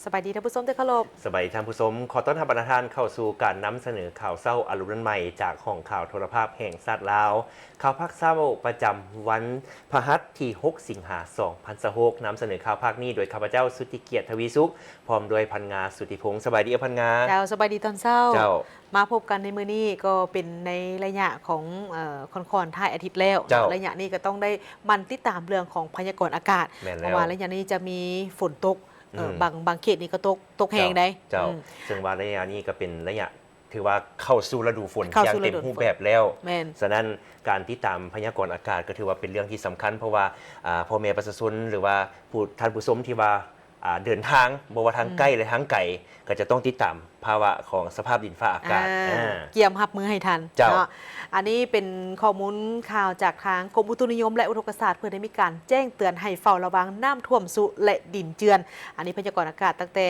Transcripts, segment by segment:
ສະບາຍດີທ່ານຜູ້ຊົມທີ່ເຄົາລົບ. ສະບາຍດີທ່ານຜູ້ຊົມ. ຂໍຕ້ອນຮັບບັນດາທ່ານເຂົ້າສູ່ການນຳສະເໜີຂ່າວເຊົ້າອາລຸນໃໝ່ ຈາກຫ້ອງຂ່າວໂທລະພາບແຫ່ງຊາດລາວ. ຂ່າວພາກເຊົ້າປະຈຳວັນພະຫັດທີຫົກ ສິງຫາ ສອງພັນຊາວຫົກ ນຳສະເໜີຂ່າວພາກນີ້ໂດຍຂ້າພະເຈົ້າ ສຸດທິກຽດ ທະວີສຸກ ພ້ອມດ້ວຍພັນງາ ສຸດທິພົງ. ສະບາຍດີເອື້ອຍພັນງາ. ເຈົ້າ, ສະບາຍດີຕອນເຊົ້າ. ເຈົ້າ. ມາພົບກັນໃນມື້ນີ້ກໍເປັນໃນໄລຍະຂອງ ເອີ ຄ່ອນໆທ້າຍອາທິດແລ້ວ. ເຈົ້າ. ໄລຍະນີ້ກໍຕ້ອງໄດ້ໝັ່ນຕິດຕາມເລື່ອງຂອງພະຍາກອນອາກາດ. ແມ່ນແລ້ວ. ເພາະວ່າໄລຍະນີ້ຈະມີຝົນຕົກ ເອີ ອືມ ບາງ ບາງເຂດນີ້ກໍຕົກ ຕົກແຮງໃດ໋. ເຈົ້າ. ອືມ. ເຊິ່ງວ່າໄລຍະນີ້ກໍເປັນໄລຍະ ຖືວ່າເຂົ້າສູ່ລະດູຝົນຢ່າງເຕັມຮູບແບບແລ້ວ. ແມ່ນ. ສະນັ້ນ ການຕິດຕາມພະຍາກອນອາກາດກໍຖືວ່າເປັນເລື່ອງທີ່ສຳຄັນ ເພາະວ່າ ອ່າ ພໍ່ແມ່ປະຊາຊົນ ຫຼືວ່າຜູ້ ທ່ານຜູ້ຊົມທີ່ວ່າ ອ່າ ເດີນທາງ ບໍ່ວ່າທາງ ອືມ ໃກ້ ແລະ ທາງໄກ ກໍຈະຕ້ອງຕິດຕາມພາວະຂອງສະພາບດິນຟ້າອາກາດ ອ່າ ອ່າ ກຽມຮັບມືໃຫ້ທັນ. ເຈົ້າ. ເນາະ. ອັນນີ້ເປັນຂໍ້ມູນຂ່າວຈາກທາງກົມອຸຕຸນິຍົມ ແລະ ອຸທົກກະສາດ ເພິ່ນໄດ້ມີການແຈ້ງເຕືອນໃຫ້ເຝົ້າລະວັງນ້ຳຖ້ວມຊຸ ແລະ ດິນເຈື່ອນ. ອັນນີ້ພະຍາກອນອາກາດຕັ້ງແຕ່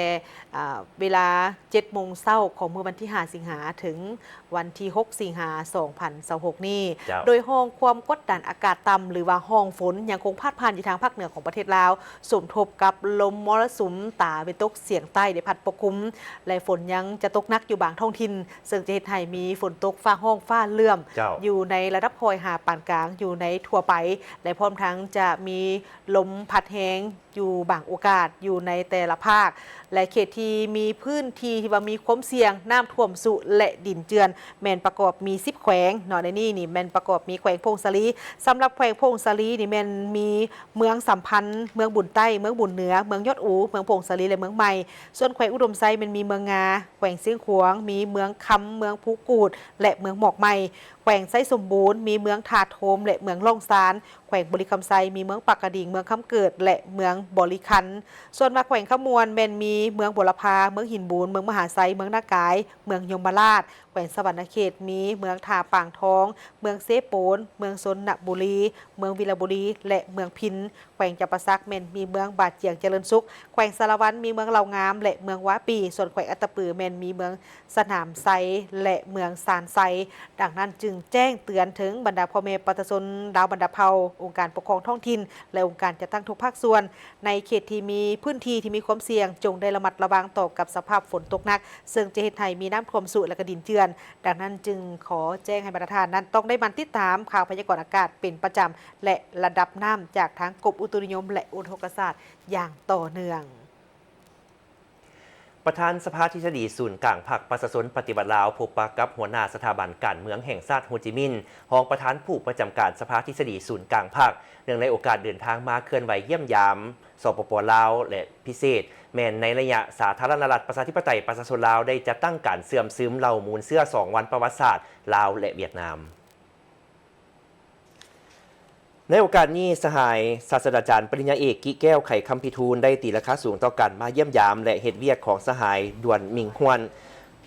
ອ່າ ເວລາເຈັດໂມງເຊົ້າຂອງມື້ວັນທີຫ້າ ສິງຫາ ເຖິງ ວັນທີຫົກ ສິງຫາ ສອງພັນຊາວຫົກນີ້. ເຈົ້າ. ໂດຍຮ່ອງຄວາມກົດດັນອາກາດຕ່ຳ ຫຼືວ່າຮ່ອງຝົນ ຍັງຄົງພາດຜ່ານຢູ່ທາງພາກເໜືອຂອງປະເທດລາວ, ສົມທົບກັບລົມມໍລະສຸມຕາເວັນຕົກສຽງໃຕ້ໄດ້ພັດປົກຄຸມ ແລະ ຝົນຍັງຈະຕົກໜັກຢູ່ບາງທ້ອງຖິ່ນ, ເຊິ່ງຈະເຮັດໃຫ້ມີຝົນຕົກຟ້າຮ້ອງຟ້າເຫຼື້ອມ ເຈົ້າ ຢູ່ໃນລະດັບຄ່ອຍຫາປານກາງຢູ່ໃນທົ່ວໄປ ແລະ ພ້ອມທັງຈະມີລົມພັດແຮງ ຢູ່ບາງໂອກາດຢູ່ໃນແຕ່ລະພາກ ແລະ ເຂດທີ່ມີພື້ນທີ່ທີ່ວ່າມີຄວາມສ່ຽງນ້ຳຖ້ວມຊຸ ແລະ ດິນເຈື່ອນ ແມ່ນປະກອບມີສິບແຂວງເນາະ. ໃນນີ້ນີ້ແມ່ນປະກອບມີແຂວງຜົ້ງສາລີ. ສຳລັບແຂວງຜົ້ງສາລີນີ້ແມ່ນມີເມືອງສຳພັນ, ເມືອງບຸນໃຕ້, ເມືອງບຸນເໜືອ, ເມືອງຍອດອູ, ເມືອງຜົ້ງສາລີ ແລະ ເມືອງໃໝ່. ສ່ວນແຂວງອຸດົມໄຊແມ່ນມີເມືອງງາ, ແຂວງຊຽງຂວາງ, ມີເມືອງຄຳ, ເມືອງພູກູດ ແລະ ເມືອງໝອກໃໝ່. ແຂວງໄຊສົມບູນມີເມືອງທ່າໂທມ ແລະ ເມືອງລ່ອງຊານ. ແຂວງບໍລິຄຳໄຊມີເມືອງປາກກະດິງ, ເມືອງຄຳເກີດ ແລະ ເມືອງບໍລິຄັນ. ສ່ວນວ່າແຂວງຄຳມ່ວນແມ່ນມີເມືອງບົວລະພາ, ເມືອງຫີນບູນ, ເມືອງມະຫາໄຊ, ເມືອງນາກາຍ, ເມືອງຍົມມະລາດ. ແຂວງສະຫວັນນະເຂດມີເມືອງທ່າປາງທອງ, ເມືອງເຊໂປນ, ເມືອງຊົນນະບູລີ, ເມືອງວິລະບູລີ ແລະ ເມືອງພິນ. ແຂວງຈຳປາສັກແມ່ນມີເມືອງບາຈຽງຈະເລີນສຸກ. ແຂວງສາລະວັນມີເມືອງເລົ່າງາມ ແລະ ເມືອງວາປີ. ສ່ວນແຂວງອັດຕະປືແມ່ນມີເມືອງ ສະໜາມໄຊ ແລະ ເມືອງຊານໄຊ. ດັ່ງນັ້ນຈຶ່ງແຈ້ງເຕືອນເຖິງບັນດາພໍ່ແມ່ປະຊາຊົນລາວບັນດາເຜົ່າ, ອົງການປົກຄອງທ້ອງຖິ່ນ ແລະ ອົງການຈັດຕັ້ງທຸກພາກສ່ວນ ໃນເຂດທີ່ມີພື້ນທີ່ທີ່ມີຄວາມສ່ຽງ ຈົ່ງໄດ້ລະມັດລະວັງຕໍ່ກັບສະພາບຝົນຕົກໜັກ, ເຊິ່ງຈະເຮັດໃຫ້ມີນ້ຳຖ້ວມຊຸ ແລະ ກະດິນເຈື່ອນ. ດັ່ງນັ້ນຈຶ່ງຂໍແຈ້ງໃຫ້ບັນດາທ່ານນັ້ນຕ້ອງໄດ້ໝັ່ນຕິດຕາມຂ່າວພະຍາກອນອາກາດເປັນປະຈຳ ແລະ ລະດັບນ້ຳຈາກທາງກົມອຸຕຸນິຍົມ ແລະ ອຸທົກກະສາດຢ່າງຕໍ່ເນື່ອງ. ປະທານສະພາທິດສະດີສູນກາງພັກປະຊາຊົນປະຕິວັດລາວ ພົບປະກັບຫົວໜ້າສະຖາບັນການເມືອງແຫ່ງຊາດໂຮຈິມິນ, ຮອງປະທານຜູ້ປະຈຳການສະພາທິດສະດີສູນກາງພັກ, ເນື່ອງໃນໂອກາດເດີນທາງມາເຄື່ອນໄຫວຢ້ຽມຢາມ ສປປ ລາວ ແລະ ພິເສດແມ່ນໃນໄລຍະສາທາລະນະລັດ ປະຊາທິປະໄຕ ປະຊາຊົນລາວ ໄດ້ຈັດຕັ້ງການເຊື່ອມຊຶມເຫຼົ່າມູນເຊື້ອສອງວັນປະຫວັດສາດລາວ ແລະ ຫວຽດນາມ. ໃນໂອກາດນີ້, ສະຫາຍສາດສະດາຈານປະລິນຍາເອກ ກິແກ້ວ ໄຂຄຳພິທູນ ໄດ້ຕີລາຄາສູງຕໍ່ການມາຢ້ຽມຢາມ ແລະ ເຮັດວຽກຂອງສະຫາຍ ດວນ ມິງ ຮວນ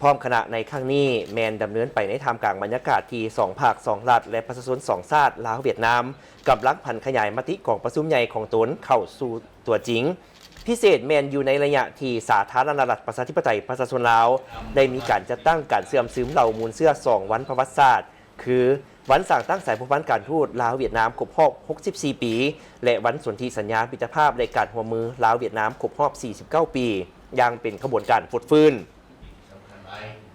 ພ້ອມຄະນະໃນຄັ້ງນີ້ ແມ່ນດຳເນີນໄປໃນທ່າມກາງບັນຍາກາດທີ່ສອງພັກສອງລັດ ແລະ ປະຊາຊົນສອງຊາດ ລາວ-ຫວຽດນາມ ກຳລັງຜັນຂະຫຍາຍມະຕິກອງປະຊຸມໃຫຍ່ຂອງຕົນເຂົ້າສູ່ຕົວຈິງ. ພິເສດແມ່ນຢູ່ໃນໄລຍະທີ່ສາທາລະນະລັດ ປະຊາທິປະໄຕ ປະຊາຊົນລາວ ໄດ້ມີການຈັດຕັ້ງການເຊື່ອມຊຶມເຫຼົ່າມູນເຊື້ອສອງວັນປະຫວັດສາດ ຄື ວັນສ້າງຕັ້ງສາຍພົວພັນການທູດລາວ-ຫວຽດນາມຄົບຮອບຫົກສິບສີ່ປີ ແລະ ວັນສົນທິສັນຍາມິດຕະພາບ ແລະ ການຮ່ວມມືລາວ-ຫວຽດນາມຄົບຮອບສີ່ສິບເກົ້າປີ ຢ່າງເປັນຂະບວນການຟົດຟື້ນ.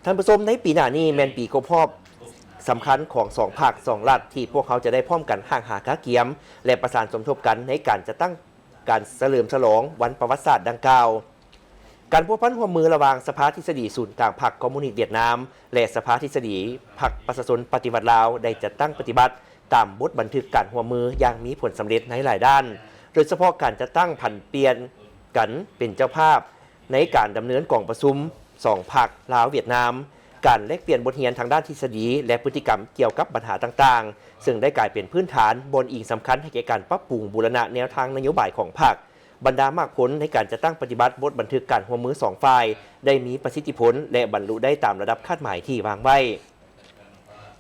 ທ່ານຜູ້ຊົມ, ໃນປີໜ້ານີ້ແມ່ນປີຄົບຮອບສຳຄັນຂອງສອງພັກສອງລັດ ທີ່ພວກເຮົາຈະໄດ້ພ້ອມກັນຮ່າງຫາກະກຽມ ແລະ ປະສານສົມທົບກັນໃນການຈັດຕັ້ງການສະເຫຼີມສະຫຼອງວັນປະຫວັດສາດດັ່ງກ່າວ. ການພົວພັນຮ່ວມມືລະຫວ່າງສະພາທິດສະດີສູນກາງພັກຄອມມູນິດຫວຽດນາມ ແລະ ສະພາທິດສະດີພັກປະຊາຊົນປະຕິວັດລາວ ໄດ້ຈັດຕັ້ງປະຕິບັດຕາມບົດບັນທຶກການຮ່ວມມືຢ່າງມີຜົນສຳເລັດໃນຫຼາຍດ້ານ, ໂດຍສະເພາະການຈັດຕັ້ງຜັນປ່ຽນກັນເປັນເຈົ້າພາບໃນການດຳເນີນກອງປະຊຸມສອງພັກລາວ-ຫວຽດນາມ, ການແລກປ່ຽນບົດຮຽນທາງດ້ານທິດສະດີ ແລະ ພຶດຕິກຳກ່ຽວກັບບັນຫາຕ່າງໆ, ເຊິ່ງໄດ້ກາຍເປັນພື້ນຖານບ່ອນອີງສຳຄັນໃຫ້ແກ່ການປັບປຸງບູລະນະແນວທາງນະໂຍບາຍຂອງພັກ. ບັນດາໝາກຜົນໃນການຈັດຕັ້ງປະຕິບັດບົດບັນທຶກການຮ່ວມມືສອງຝ່າຍ ໄດ້ມີປະສິດທິຜົນ ແລະ ບັນລຸໄດ້ຕາມລະດັບຄາດໝາຍທີ່ວາງໄວ້.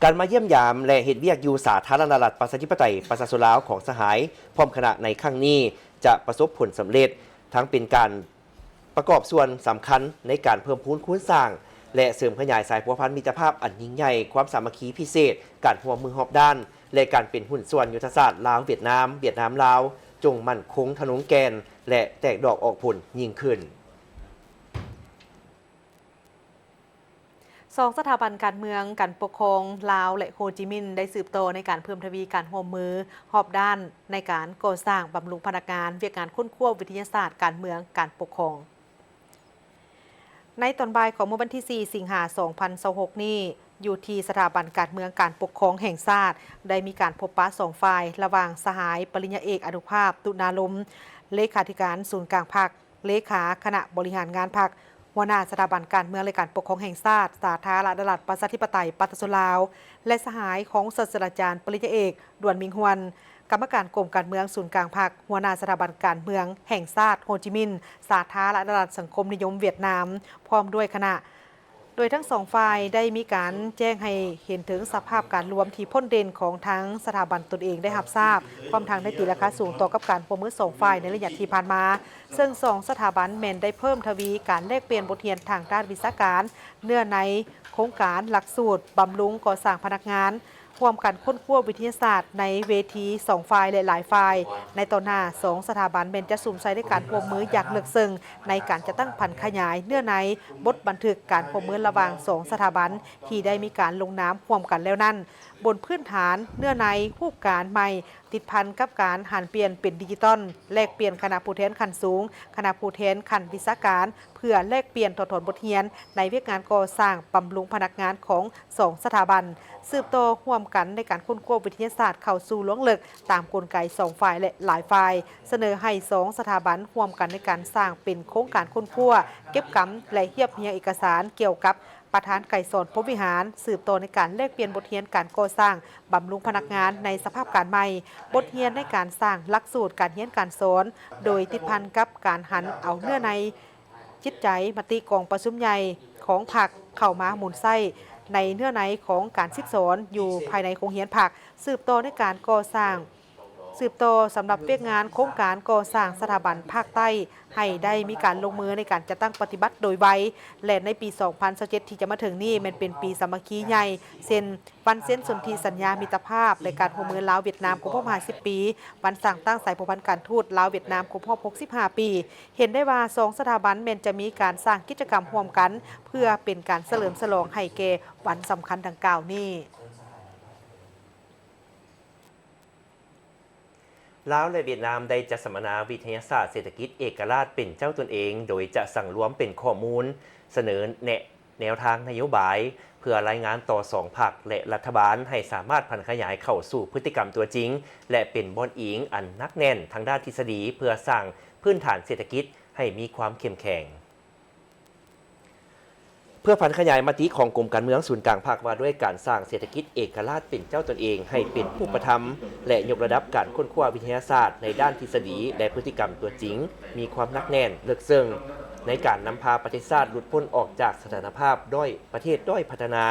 ການມາຢ້ຽມຢາມ ແລະ ເຮັດວຽກຢູ່ສາທາລະນະລັດ ປະຊາທິປະໄຕ ປະຊາຊົນລາວຂອງສະຫາຍ ພ້ອມຄະນະໃນຄັ້ງນີ້ ຈະປະສົບຜົນສຳເລັດ, ທັງເປັນການປະກອບສ່ວນສຳຄັນໃນການເພີ່ມພູນຄູນສ້າງ ແລະ ເສີມຂະຫຍາຍສາຍພົວພັນມິດຕະພາບອັນຍິ່ງໃຫຍ່, ຄວາມສາມັກຄີພິເສດ, ການຮ່ວມມືຮອບດ້ານ ແລະ ການເປັນຫຸ້ນສ່ວນຍຸດທະສາດລາວ-ຫວຽດນາມ, ຫວຽດນາມ-ລາວ ຈົ່ງໝັ້ນຄົງທະນົງແກ່ນ ແລະ ແຕກດອກອອກຜົນຍິ່ງຂຶ້ນ. ສອງສະຖາບັນການເມືອງ, ການປົກຄອງລາວ ແລະ ໂຮຈິມິນ ໄດ້ສືບຕໍ່ໃນການເພີ່ມທະວີການຮ່ວມມືຮອບດ້ານ ໃນການກໍ່ສ້າງບຳລຸງພະນັກງານວຽກງານຄົ້ນຄວ້າວິທະຍາສາດການເມືອງການປົກຄອງ. ໃນຕອນບ່າຍຂອງມື້ວັນທີສີ່ ສິງຫາ ສອງພັນຊາວຫົກນີ້, ຢູ່ທີ່ສະຖາບັນການເມືອງການປົກຄອງແຫ່ງຊາດ ໄດ້ມີການພົບປະສອງຝ່າຍ ລະຫວ່າງສະຫາຍປະລິນຍາເອກ ອະນຸພາບ ຕຸນາລົມ ເລຂາທິການສູນກາງພັກ, ເລຂາຄະນະບໍລິຫານງານພັກ, ຫົວໜ້າສະຖາບັນການເມືອງ ແລະ ການປົກຄອງແຫ່ງຊາດ ສາທາລະນະລັດ ປະຊາທິປະໄຕ ປະຊາຊົນລາວ ແລະ ສະຫາຍຂອງສາດສະດາຈານ ປະລິນຍາເອກ ດວນ ມິງຮວນ, ກຳມະການກົມການເມືອງສູນກາງພັກ, ຫົວໜ້າສະຖາບັນການເມືອງແຫ່ງຊາດ ໂຮຈິມິນ ສາທາລະນະລັດສັງຄົມນິຍົມຫວຽດນາມ ພ້ອມດ້ວຍຄະນະ. ໂດຍທັງສອງຝ່າຍໄດ້ມີການແຈ້ງໃຫ້ເຫັນເຖິງສະພາບການລວມທີ່ພົ້ນເດັ່ນຂອງທັງສະຖາບັນຕົນເອງໄດ້ຮັບຊາບ, ພ້ອມທັງໄດ້ຕີລາຄາສູງຕໍ່ກັບການຮ່ວມມືສອງຝ່າຍໃນໄລຍະທີ່ຜ່ານມາ, ເຊິ່ງສອງສະຖາບັນແມ່ນໄດ້ເພີ່ມທະວີການແລກປ່ຽນບົດຮຽນທາງດ້ານວິຊາການ, ເນື້ອໃນໂຄງການ, ຫຼັກສູດ, ບຳລຸງ, ກໍ່ສ້າງພະນັກງານ, ຮ່ວມກັນຄົ້ນຄວ້າວິທະຍາສາດໃນເວທີສອງຝ່າຍ ແລະ ຫຼາຍຝ່າຍ. ໃນຕໍ່ໜ້າ, ສອງສະຖາບັນແມ່ນຈະສຸມໃສ່ໃນການຮ່ວມມືຢ່າງເລິກເຊິ່ງ ໃນການຈັດຕັ້ງຜັນຂະຫຍາຍເນື້ອໃນບົດບັນທຶກການຮ່ວມມືລະຫວ່າງສອງສະຖາບັນ ທີ່ໄດ້ມີການລົງນາມຮ່ວມກັນແລ້ວນັ້ນ, ບົນພື້ນຖານເນື້ອໃນຮູບການໃໝ່ ຕິດພັນກັບການຫັນປ່ຽນເປັນດິຈິຕອນ, ແລກປ່ຽນຄະນະຜູ້ແທນຂັ້ນສູງ, ຄະນະຜູ້ແທນຂັ້ນວິຊາການ ເພື່ອແລກປ່ຽນຖອດຖອນບົດຮຽນໃນວຽກງານກໍ່ສ້າງບຳລຸງພະນັກງານຂອງສອງສະຖາບັນ, ສືບຕໍ່ຮ່ວມກັນໃນການຄົ້ນຄວ້າວິທະຍາສາດເຂົ້າສູ່ລວງເລິກຕາມກົນໄກສອງຝ່າຍ ແລະ ຫຼາຍຝ່າຍ, ສະເໜີໃຫ້ສອງສະຖາບັນຮ່ວມກັນໃນການສ້າງເປັນໂຄງການຄົ້ນຄວ້າ, ເກັບກຳ ແລະ ຮຽບຮຽງເອກະສານກ່ຽວກັບ ປະທານໄກສອນ ພົມວິຫານ ສືບຕໍ່ໃນການແລກປ່ຽນບົດຮຽນການກໍ່ສ້າງບຳລຸງພະນັກງານໃນສະພາບການໃໝ່, ບົດຮຽນໃນການສ້າງຫຼັກສູດການຮຽນການສອນ, ໂດຍຕິດພັນກັບການຫັນເອົາເນື້ອໃນຈິດໃຈມະຕິກອງປະຊຸມໃຫຍ່ຂອງພັກເຂົ້າມາໝູນໃຊ້ໃນເນື້ອໃນຂອງການສິດສອນຢູ່ພາຍໃນໂຮງຮຽນພັກ, ສືບຕໍ່ໃນການກໍ່ສ້າງ ສືບຕໍ່ສຳລັບວຽກງານໂຄງການກໍ່ສ້າງສະຖາບັນພາກໃຕ້ໃຫ້ໄດ້ມີການລົງມືໃນການຈັດຕັ້ງປະຕິບັດໂດຍໄວ ແລະ ໃນປີສອງພັນຊາວເຈັດທີ່ຈະມາເຖິງນີ້ແມ່ນເປັນປີສາມັກຄີໃຫຍ່ ເຊັ່ນ ວັນເຊັນສົນທິສັນຍາມິດຕະພາບ ແລະ ການຮ່ວມມືລາວ-ຫວຽດນາມຄົບຮອບຫ້າສິບປີ, ວັນສ້າງຕັ້ງສາຍພົວພັນການທູດລາວ-ຫວຽດນາມຄົບຮອບຫົກສິບຫ້າປີ. ເຫັນໄດ້ວ່າສອງສະຖາບັນແມ່ນຈະມີການສ້າງກິດຈະກຳຮ່ວມກັນ ເພື່ອເປັນການສະເຫຼີມສະຫຼອງໃຫ້ແກ່ວັນສຳຄັນດັ່ງກ່າວນີ້. ລາວ ແລະ ຫວຽດນາມ ໄດ້ຈັດສຳມະນາວິທະຍາສາດເສດຖະກິດເອກະລາດເປັນເຈົ້າຕົນເອງ, ໂດຍຈະສັງລວມເປັນຂໍ້ມູນ, ສະເໜີແນະແນວທາງນະໂຍບາຍ ເພື່ອລາຍງານຕໍ່ສອງພັກ ແລະ ລັດຖະບານ ໃຫ້ສາມາດຜັນຂະຫຍາຍເຂົ້າສູ່ພຶດຕິກຳຕົວຈິງ ແລະ ເປັນບ່ອນອີງອັນໜັກແໜ້ນທາງດ້ານທິດສະດີ ເພື່ອສ້າງພື້ນຖານເສດຖະກິດໃຫ້ມີຄວາມເຂັ້ມແຂງ. ເພື່ອຜັນຂະຫຍາຍມະຕິຂອງກົມການເມືອງສູນກາງພັກວ່າດ້ວຍການສ້າງເສດຖະກິດເອກະລາດເປັນເຈົ້າຕົນເອງໃຫ້ເປັນຮູບປະທຳ ແລະ ຍົກລະດັບການຄົ້ນຄວ້າວິທະຍາສາດໃນດ້ານທິດສະດີ ແລະ ພຶດຕິກຳຕົວຈິງ ມີຄວາມໜັກແໜ້ນເລິກເຊິ່ງ ໃນການນຳພາປະເທດຊາດຫຼຸດພົ້ນອອກຈາກສະຖານະພາບດ້ອຍ ປະເທດດ້ອຍພັດທະນາ.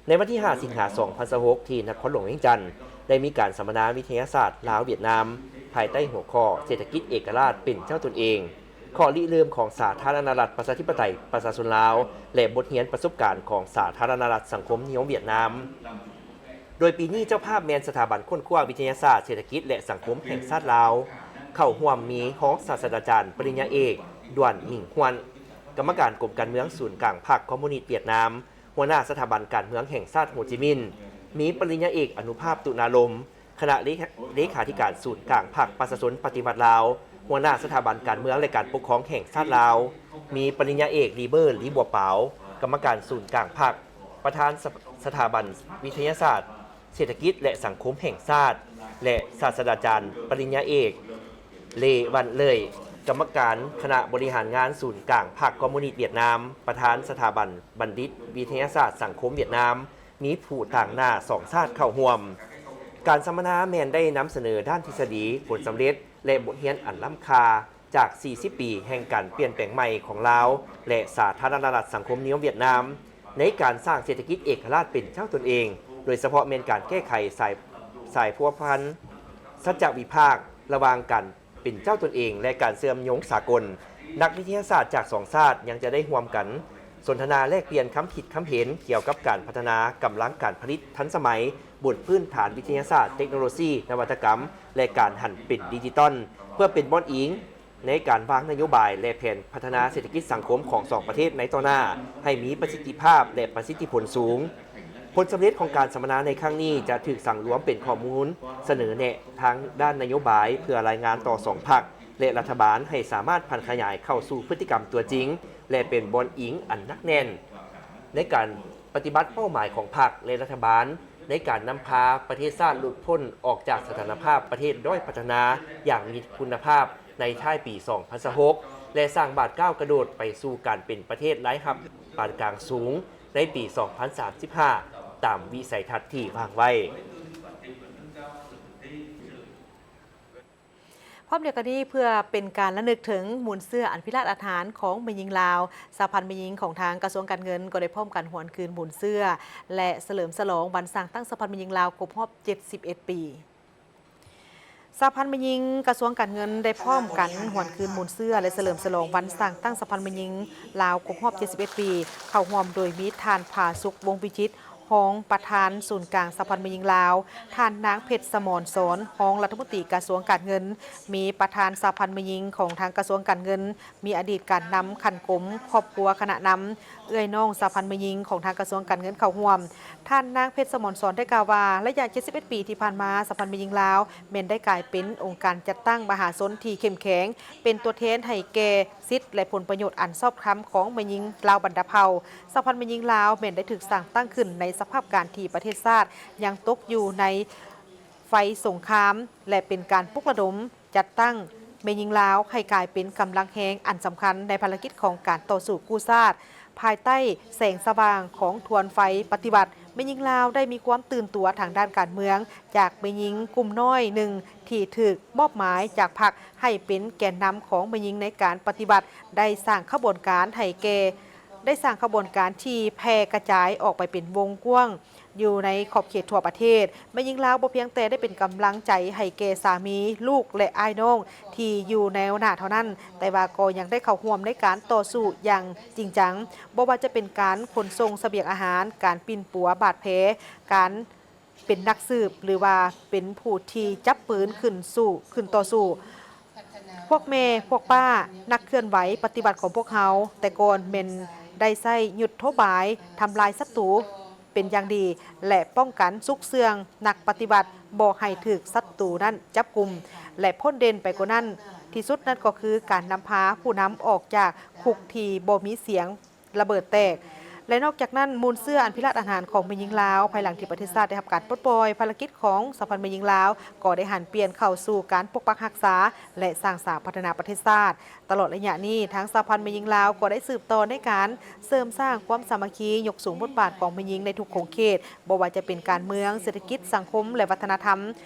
ໃນວັນທີຫ້າ ສິງຫາ ສອງພັນຊາວຫົກ ທີ່ນະຄອນຫຼວງວຽງຈັນ ໄດ້ມີການສຳມະນາວິທະຍາສາດລາວ-ຫວຽດນາມ ພາຍໃຕ້ຫົວຂໍ້ ເສດຖະກິດເອກະລາດເປັນເຈົ້າຕົນເອງ, ຂໍ້ລິເລີ່ມຂອງສາທາລະນະລັດ ປະຊາທິປະໄຕ ປະຊາຊົນລາວ ແລະ ບົດຮຽນປະສົບການຂອງສາທາລະນະລັດສັງຄົມນິຍົມຫວຽດນາມ. ໂດຍປີນີ້ເຈົ້າພາບແມ່ນສະຖາບັນຄົ້ນຄວ້າວິທະຍາສາດເສດຖະກິດ ແລະ ສັງຄົມແຫ່ງຊາດລາວ. ເຂົ້າຮ່ວມມີຮອງສາດສະດາຈານປະລິນຍາເອກ ດວນ ມິງຮວນ, ກຳມະການກົມການເມືອງສູນກາງພັກຄອມມູນິດຫວຽດນາມ, ຫົວໜ້າສະຖາບັນການເມືອງແຫ່ງຊາດໂຮຈິມິນ, ມີປະລິນຍາເອກ ອະນຸພາບ ຕຸນາລົມ, ຄະນະເລ ເລຂາທິການສູນກາງພັກປະຊາຊົນປະຕິວັດລາວ, ຫົວໜ້າສະຖາບັນການເມືອງ ແລະ ການປົກຄອງແຫ່ງຊາດລາວ, ມີປະລິນຍາເອກ ລີເບີ ລີບົວປາວ, ກຳມະການສູນກາງພັກ, ປະທານສະ ສະຖາບັນວິທະຍາສາດເສດຖະກິດ ແລະ ສັງຄົມແຫ່ງຊາດ ແລະ ສາດສະດາຈານປະລິນຍາເອກ ເລ ວັນເລີຍ, ກຳມະການຄະນະບໍລິຫານງານສູນກາງພັກຄອມມູນິດຫວຽດນາມ, ປະທານສະຖາບັນບັນດິດວິທະຍາສາດສັງຄົມຫວຽດນາມ, ມີຜູ້ຕາງໜ້າສອງຊາດເຂົ້າຮ່ວມ. ການສຳມະນາແມ່ນໄດ້ນຳສະເໜີດ້ານທິດສະດີ, ຜົນສຳເລັດ ແລະ ບົດຮຽນອັນລ້ຳຄ່າຈາກສີ່ສິບປີແຫ່ງການປ່ຽນແປງໃໝ່ຂອງລາວ ແລະ ສາທາລະນະລັດສັງຄົມນິຍົມຫວຽດນາມ ໃນການສ້າງເສດຖະກິດເອກະລາດເປັນເຈົ້າຕົນເອງ, ໂດຍສະເພາະແມ່ນການແກ້ໄຂສາຍ ສາຍພົວພັນສັດຈະວິພາກລະຫວ່າງການ ເປັນເຈົ້າຕົນເອງ ແລະ ການເຊື່ອມໂຍງສາກົນ. ນັກວິທະຍາສາດຈາກສອງຊາດຍັງຈະໄດ້ຮ່ວມກັນສົນທະນາແລກປ່ຽນຄຳຄິດຄຳເຫັນກ່ຽວກັບການພັດທະນາກຳລັງການຜະລິດທັນສະໄໝ ບົນພື້ນຖານວິທະຍາສາດ, ເຕັກໂນໂລຊີ, ນະວັດຕະກຳ ແລະ ການຫັນເປັນດິຈິຕອນ ເພື່ອເປັນບ່ອນອີງ ໃນການວາງນະໂຍບາຍ ແລະ ແຜນພັດທະນາເສດຖະກິດສັງຄົມຂອງສອງປະເທດໃນຕໍ່ໜ້າ ໃຫ້ມີປະສິດທິພາບ ແລະ ປະສິດທິຜົນສູງ. ຜົນສຳເລັດຂອງການສຳມະນາໃນຄັ້ງນີ້ຈະຖືກສັງລວມເປັນຂໍ້ມູນສະເໜີແນະທາງດ້ານນະໂຍບາຍ ເພື່ອລາຍງານຕໍ່ສອງພັກ ແລະ ລັດຖະບານ ໃຫ້ສາມາດຜັນຂະຫຍາຍເຂົ້າສູ່ພຶດຕິກຳຕົວຈິງ ແລະ ເປັນບ່ອນອີງອັນໜັກແໜ້ນ ໃນການປະຕິບັດເປົ້າໝາຍຂອງພັກ ແລະ ລັດຖະບານ ໃນການນຳພາປະເທດຊາດຫຼຸດພົ້ນອອກຈາກສະຖານະພາບປະເທດດ້ອຍພັດທະນາຢ່າງມີຄຸນນະພາບໃນທ້າຍປີສອງພັນຊາວຫົກ ແລະ ສ້າງບາດກ້າວກະໂດດໄປສູ່ການເປັນປະເທດລາຍຮັບປານກາງສູງໃນປີສອງພັນສາມສິບຫ້າ ຕາມວິໄສທັດທີ່ວາງໄວ້. ພ້ອມດຽວກັນນີ້ ເພື່ອເປັນການລະນຶກເຖິງມູນເຊື້ອອັນພິລາດອາດຫານຂອງແມ່ຍິງລາວ, ສະຫະພັນແມ່ຍິງຂອງທາງກະຊວງການເງິນ ກໍໄດ້ພ້ອມກັນຫວນຄືນມູນເຊື້ອ ແລະ ສະເຫຼີມສະຫຼອງວັນສ້າງຕັ້ງສະຫະພັນແມ່ຍິງລາວຄົບຮອບເຈັດສິບເອັດປີ. ສະຫະພັນແມ່ຍິງກະຊວງການເງິນໄດ້ພ້ອມກັນຫວນຄືນມູນເຊື້ອ ແລະ ສະເຫຼີມສະຫຼອງວັນສ້າງຕັ້ງສະຫະພັນແມ່ຍິງລາວຄົບຮອບເຈັດສິບເອັດປີ, ເຂົ້າຮ່ວມໂດຍມີທ່ານ ຜາສຸກ ວົງວິຈິດ ຮອງປະທານສູນກາງສະຫະພັນແມ່ຍິງລາວ, ທ່ານນາງ ເພັດສະໝອນສອນ ຮອງລັດຖະມົນຕີກະຊວງການເງິນ, ມີປະທານສະຫະພັນແມ່ຍິງຂອງທາງກະຊວງການເງິນ, ມີອະດີດການນຳຂັ້ນກົມ, ຄອບຄົວ, ຄະນະນຳ, ເອື້ອຍນ້ອງສະຫະພັນແມ່ຍິງຂອງທາງກະຊວງການເງິນເຂົ້າຮ່ວມ. ທ່ານນາງ ເພັດສະໝອນສອນ ໄດ້ກ່າວວ່າ ໄລຍະເຈັດສິບເອັດປີທີ່ຜ່ານມາ, ສະຫະພັນແມ່ຍິງລາວແມ່ນໄດ້ກາຍເປັນອົງການຈັດຕັ້ງມະຫາຊົນທີ່ເຂັ້ມແຂງ, ເປັນຕົວແທນໃຫ້ແກ່ສິດ ແລະ ຜົນປະໂຫຍດອັນຊອບທຳຂອງແມ່ຍິງລາວບັນດາເຜົ່າ. ສະຫະພັນແມ່ຍິງລາວແມ່ນໄດ້ຖືກສ້າງຕັ້ງຂຶ້ນໃນສະພາບການທີ່ປະເທດຊາດຍັງຕົກຢູ່ໃນໄຟສົງຄາມ ແລະ ເປັນການປຸກລະດົມຈັດຕັ້ງແມ່ຍິງລາວໃຫ້ກາຍເປັນກຳລັງແຮງອັນສຳຄັນໃນພາລະກິດຂອງການຕໍ່ສູ້ກູ້ຊາດ. ພາຍໃຕ້ແສງສະຫວ່າງຂອງທວນໄຟປະຕິວັດ, ແມ່ຍິງລາວໄດ້ມີຄວາມຕື່ນຕົວທາງດ້ານການເມືອງ ຈາກແມ່ຍິງກຸ່ມນ້ອຍໜຶ່ງທີ່ຖືກມອບໝາຍຈາກພັກໃຫ້ເປັນແກນນຳຂອງແມ່ຍິງໃນການປະຕິວັດ, ໄດ້ສ້າງຂະບວນການໃຫ້ແກ່ ໄດ້ສ້າງຂະບວນການທີ່ແຜ່ກະຈາຍອອກໄປເປັນວົງກວ້າງຢູ່ໃນຂອບເຂດທົ່ວປະເທດ. ແມ່ຍິງລາວບໍ່ພຽງແຕ່ໄດ້ເປັນກຳລັງໃຈໃຫ້ແກ່ສາມີ, ລູກ ແລະ ອ້າຍນ້ອງທີ່ຢູ່ແນວໜ້າເທົ່ານັ້ນ, ແຕ່ວ່າກໍຍັງໄດ້ເຂົ້າຮ່ວມໃນການຕໍ່ສູ້ຢ່າງຈິງຈັງ, ບໍ່ວ່າຈະເປັນການຂົນສົ່ງສະບຽງອາຫານ, ການປິ່ນປົວບາດແຜ, ການ ເປັນນັກສືບ ຫຼືວ່າເປັນຜູ້ທີ່ຈັບປືນຂຶ້ນສູ້ ຂຶ້ນຕໍ່ສູ້. ພວກແມ່, ພວກປ້າ, ນັກເຄື່ອນໄຫວປະຕິວັດຂອງພວກເຮົາແຕ່ກ່ອນແມ່ນໄດ້ໃຊ້ຍຸດໂທບາຍທຳລາຍສັດຕູເປັນຢ່າງດີ ແລະ ປ້ອງກັນຊຸກເຊື່ອງນັກປະຕິວັດບໍ່ໃຫ້ຖືກສັດຕູນັ້ນຈັບກຸມ ແລະ ພົ້ນເດັ່ນໄປກວ່ານັ້ນທີ່ສຸດນັ້ນກໍຄືການນຳພາຜູ້ນຳອອກຈາກຄຸກທີ່ບໍ່ມີສຽງ ລະເບີດແຕກ ແລະ ນອກຈາກນັ້ນ, ມູນເຊື້ອອັນພິລາດອາດຫານຂອງແມ່ຍິງລາວ ພາຍຫຼັງທີ່ປະເທດຊາດໄດ້ຮັບການປົດປ່ອຍ, ພາລະກິດຂອງສະຫະພັນແມ່ຍິງລາວກໍໄດ້ຫັນປ່ຽນເຂົ້າສູ່ການປົກປັກຮັກສາ ແລະ ສ້າງສາພັດທະນາປະເທດຊາດ. ຕະຫຼອດໄລຍະນີ້, ທາງສະຫະພັນແມ່ຍິງລາວກໍໄດ້ສືບຕໍ່ໃນການເສີມສ້າງຄວາມສາມັກຄີ, ຍົກສູງບົດບາດຂອງແມ່ຍິງໃນທຸກຂົງເຂດ, ບໍ່ວ່າຈະເປັນການເມືອງ, ເສດຖະກິດ, ສັງຄົມ ແລະ ວັດທະນະທຳ,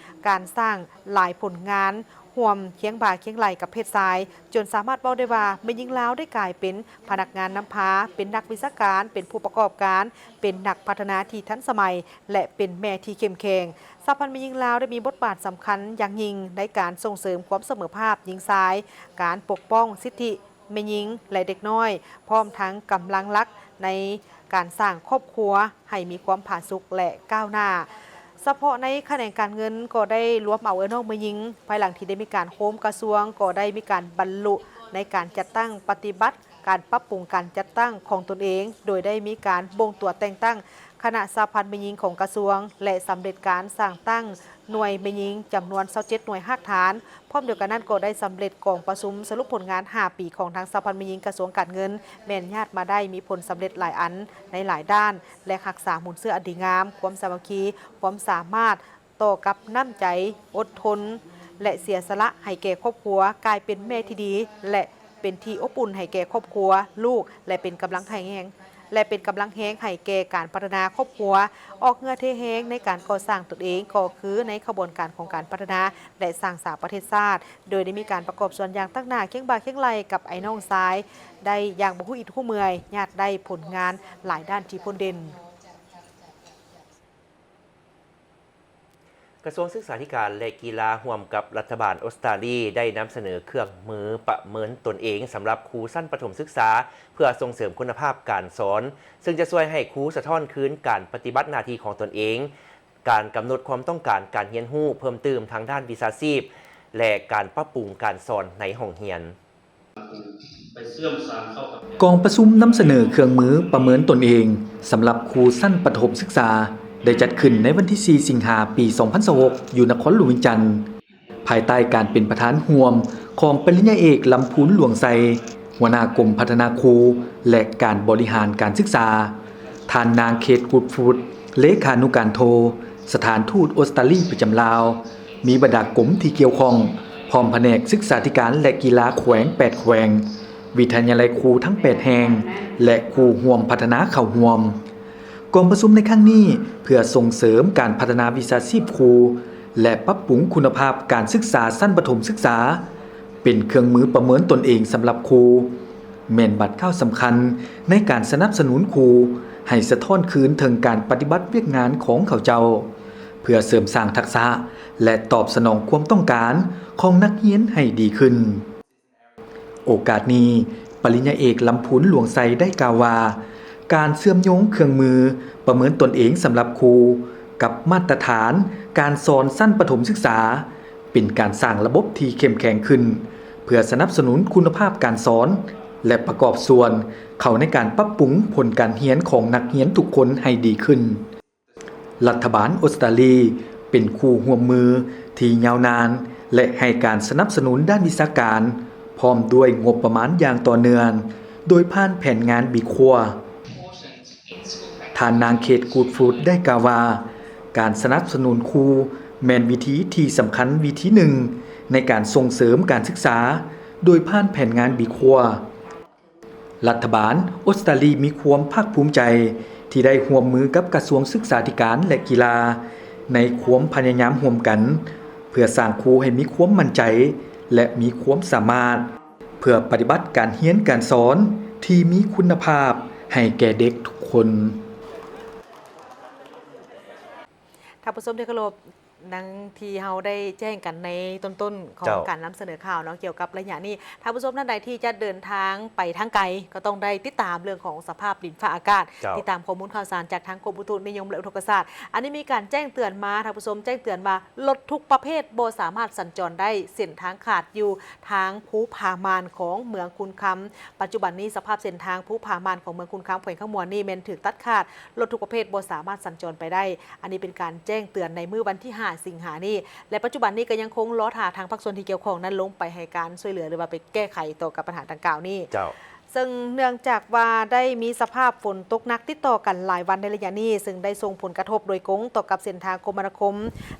ການສ້າງຫຼາຍຜົນງານ ຮ່ວມຄຽງບ່າຄຽງໄຫຼ່ກັບເພດຊາຍ, ຈົນສາມາດເວົ້າໄດ້ວ່າ ແມ່ຍິງລາວໄດ້ກາຍເປັນພະນັກງານນຳພາ, ເປັນນັກວິຊາການ, ເປັນຜູ້ປະກອບການ, ເປັນນັກພັດທະນາທີ່ທັນສະໄໝ ແລະ ເປັນແມ່ທີ່ເຂັ້ມແຂງ. ສະຫະພັນແມ່ຍິງລາວໄດ້ມີບົດບາດສຳຄັນຢ່າງຍິ່ງໃນການສົ່ງເສີມຄວາມສະເໝີພາບຍິງຊາຍ, ການປົກປ້ອງສິດທິ ແມ່ຍິງ ແລະ ເດັກນ້ອຍ, ພ້ອມທັງກຳລັງຫຼັກໃນການສ້າງຄອບຄົວໃຫ້ມີຄວາມຜາສຸກ ແລະ ກ້າວໜ້າ. ສະເພາະໃນຂະແໜງການເງິນກໍໄດ້ລວມເອົາເອື້ອຍນ້ອງແມ່ຍິງ, ພາຍຫຼັງທີ່ໄດ້ມີການໂຮມກະຊວງ ກໍໄດ້ມີການບັນລຸໃນການຈັດຕັ້ງປະຕິບັດການປັບປຸງການຈັດຕັ້ງຂອງຕົນເອງ, ໂດຍໄດ້ມີການບົ່ງຕົວແຕ່ງຕັ້ງຄະນະສະຫະພັນແມ່ຍິງຂອງກະຊວງ ແລະ ສຳເລັດການສ້າງຕັ້ງ ໜ່ວຍແມ່ຍິງຈຳນວນຊາວເຈັດໜ່ວຍຮາກຖານ. ພ້ອມດຽວກັນນັ້ນກໍໄດ້ສຳເລັດກອງປະຊຸມສະຫຼຸບຜົນງານຫ້າປີຂອງທາງສະຫະພັນແມ່ຍິງກະຊວງການເງິນ ແມ່ນຍາດມາໄດ້ມີຜົນສຳເລັດຫຼາຍອັນໃນຫຼາຍດ້ານ ແລະ ຮັກສາມູນເຊື້ອອັນດີງາມ, ຄວາມສາມັກຄີ, ຄວາມສາມາດຕໍ່ກັບນ້ຳໃຈ, ອົດທົນ ແລະ ເສຍສະຫຼະໃຫ້ແກ່ຄອບຄົວ, ກາຍເປັນແມ່ທີ່ດີ ແລະ ເປັນທີ່ອົບອຸ່ນໃຫ້ແກ່ຄອບຄົວ, ລູກ ແລະ ເປັນກຳລັງແຮງ ແລະ ເປັນກຳລັງແຮງໃຫ້ແກ່ການພັດທະນາຄອບຄົວ, ອອກເຫື່ອເທແຮງໃນການກໍ່ສ້າງຕົນເອງ ກໍຄືໃນຂະບວນການຂອງການພັດທະນາ ແລະ ສ້າງສາປະເທດຊາດ, ໂດຍໄດ້ມີການປະກອບສ່ວນຢ່າງຕັ້ງໜ້າຄຽງບ່າຄຽງໄຫຼ່ກັບອ້າຍນ້ອງຊາຍ ໄດ້ຢ່າງບໍ່ຮູ້ອິດຮູ້ເມື່ອຍ, ຍາດໄດ້ຜົນງານຫຼາຍດ້ານທີ່ພົ້ນເດັ່ນ. ກະຊວງສຶກສາທິການ ແລະ ກິລາ ຮ່ວມກັບລັດຖະບານອົດສະຕາລີ ໄດ້ນຳສະເໜີເຄື່ອງມືປະເມີນຕົນເອງສຳລັບຄູຊັ້ນປະຖົມສຶກສາ ເພື່ອສົ່ງເສີມຄຸນນະພາບການສອນ, ເຊິ່ງຈະຊ່ວຍໃຫ້ຄູສະທ້ອນຄືນການປະຕິບັດໜ້າທີ່ຂອງຕົນເອງ, ການກຳນົດຄວາມຕ້ອງການການຮຽນຮູ້ເພີ່ມຕື່ມທາງດ້ານວິຊາຊີບ ແລະ ການປັບປຸງການສອນໃນຫ້ອງຮຽນ. ກອງປະຊຸມນຳສະເໜີເຄື່ອງມືປະເມີນຕົນເອງສຳລັບຄູຊັ້ນປະຖົມສຶກສາ ໄດ້ຈັດຂຶ້ນໃນວັນທີສີ່ ສິງຫາ ປີສອງພັນຊາວຫົກ ຢູ່ນະຄອນຫຼວງວຽງຈັນ, ພາຍໃຕ້ການເປັນປະທານຮ່ວມຂອງປະລິນຍາເອກ ລຳພູນ ຫຼວງໄຊ, ຫົວໜ້າກົມພັດທະນາຄູ ແລະ ການບໍລິຫານການສຶກສາ, ທ່ານນາງ ເຄດ ກູດຟຣຸດ ເລຂານຸການໂທ ສະຖານທູດອົດສະຕາລີປະຈຳລາວ, ມີບັນດາກົມທີ່ກ່ຽວຂ້ອງ ພ້ອມພະແນກສຶກສາທິການ ແລະ ກິລາແຂວງແປດແຂວງ, ວິທະຍາໄລຄູທັງແປດແຫ່ງ ແລະ ຄູ່ຮ່ວມພັດທະນາເຂົ້າຮ່ວມ. ກອງປະຊຸມໃນຄັ້ງນີ້ ເພື່ອສົ່ງເສີມການພັດທະນາວິຊາຊີບຄູ ແລະ ປັບປຸງຄຸນນະພາບການສຶກສາຊັ້ນປະຖົມສຶກສາ ເປັນເຄື່ອງມືປະເມີນຕົນເອງສຳລັບຄູ, ແມ່ນບາດກ້າວສຳຄັນໃນການສະໜັບສະໜູນຄູໃຫ້ສະທ້ອນຄືນເຖິງການປະຕິບັດວຽກງານຂອງເຂົາເຈົ້າ, ເພື່ອເສີມສ້າງທັກສະ ແລະ ຕອບສະໜອງຄວາມຕ້ອງການຂອງນັກຮຽນໃຫ້ດີຂຶ້ນ. ໂອກາດນີ້, ປະລິນຍາເອກ ລຳພູນ ຫຼວງໄຊ ໄດ້ກ່າວວ່າ ການເຊື່ອມໂຍງເຄື່ອງມືປະເມີນຕົນເອງສຳລັບຄູ ກັບມາດຕະຖານການສອນຊັ້ນປະຖົມສຶກສາ ເປັນການສ້າງລະບົບທີ່ເຂັ້ມແຂງຂຶ້ນ ເພື່ອສະໜັບສະໜູນຄຸນນະພາບການສອນ ແລະ ປະກອບສ່ວນເຂົ້າໃນການປັບປຸງຜົນການຮຽນຂອງນັກຮຽນທຸກຄົນໃຫ້ດີຂຶ້ນ. ລັດຖະບານອົດສະຕາລີເປັນຄູ່ຮ່ວມມືທີ່ຍາວນານ ແລະ ໃຫ້ການສະໜັບສະໜູນດ້ານວິຊາການ ພ້ອມດ້ວຍງົບປະມານຢ່າງຕໍ່ເນື່ອງ ໂດຍຜ່ານແຜນງານ Be Core. ທ່ານນາງ ເຄດ ກູດຟຣຸດ ໄດ້ກ່າວວ່າ ການສະໜັບສະໜູນຄູແມ່ນວິທີທີ່ສຳຄັນວິທີໜຶ່ງໃນການສົ່ງເສີມການສຶກສາ ໂດຍຜ່ານແຜນງານ Be Core. ລັດຖະບານອົດສະຕາລີມີຄວາມພາກພູມໃຈທີ່ໄດ້ຮ່ວມມືກັບກະຊວງສຶກສາທິການ ແລະ ກິລາ ໃນຄວາມພະຍາຍາມຮ່ວມກັນ ເພື່ອສ້າງຄູໃຫ້ມີຄວາມໝັ້ນໃຈ ແລະ ມີຄວາມສາມາດ ເພື່ອປະຕິບັດການຮຽນການສອນທີ່ມີຄຸນນະພາບໃຫ້ແກ່ເດັກທຸກຄົນ. ທ່ານຜູ້ຊົມທີ່ເຄົາລົບ, ດັ່ງທີ່ເຮົາໄດ້ແຈ້ງກັນໃນຕົ້ນໆຂອງ ເຈົ້າ ການນຳສະເໜີຂ່າວເນາະ ກ່ຽວກັບໄລຍະນີ້, ທ່ານຜູ້ຊົມທ່ານໃດທີ່ຈະເດີນທາງໄປທາງໄກ ກໍຕ້ອງໄດ້ຕິດຕາມເລື່ອງຂອງສະພາບດິນຟ້າອາກາດ, ເຈົ້າ ຕິດຕາມຂໍ້ມູນຂ່າວສານຈາກທາງກົມອຸຕຸນິຍົມ ແລະ ອຸທົກກະສາດ. ອັນນີ້ມີການແຈ້ງເຕືອນມາ, ທ່ານຜູ້ຊົມ, ແຈ້ງເຕືອນວ່າລົດທຸກປະເພດບໍ່ສາມາດສັນຈອນໄດ້, ເສັ້ນທາງຂາດຢູ່ທາງພູຜາມ່ານຂອງເມືອງຄຸນຄຳ. ປັດຈຸບັນນີ້ສະພາບເສັ້ນທາງພູຜາມ່ານຂອງເມືອງຄຸນຄຳ ແຂວງຄຳມ່ວນນີ້ແມ່ນຖືກຕັດຂາດ, ລົດທຸກປະເພດບໍ່ສາມາດສັນຈອນໄປໄດ້. ອັນນີ້ເປັນການແຈ້ງເຕືອນໃນມື້ວັນທີຫ້າ ສິງຫານີ້ ແລະ ປັດຈຸບັນນີ້ກໍຍັງຄົງລໍຖ້າທາງພາກສ່ວນທີ່ກ່ຽວຂ້ອງນັ້ນລົງໄປໃຫ້ການຊ່ວຍເຫຼືອ ຫຼືວ່າໄປແກ້ໄຂຕໍ່ກັບບັນຫາດັ່ງກ່າວນີ້. ເຈົ້າ. ເຊິ່ງເນື່ອງຈາກວ່າໄດ້ມີສະພາບຝົນຕົກໜັກຕິດຕໍ່ກັນຫຼາຍວັນໃນໄລຍະນີ້, ເຊິ່ງໄດ້ສົ່ງຜົນກະທົບໂດຍກົງຕໍ່ກັບເສັ້ນທາງຄົມມະນາຄົມ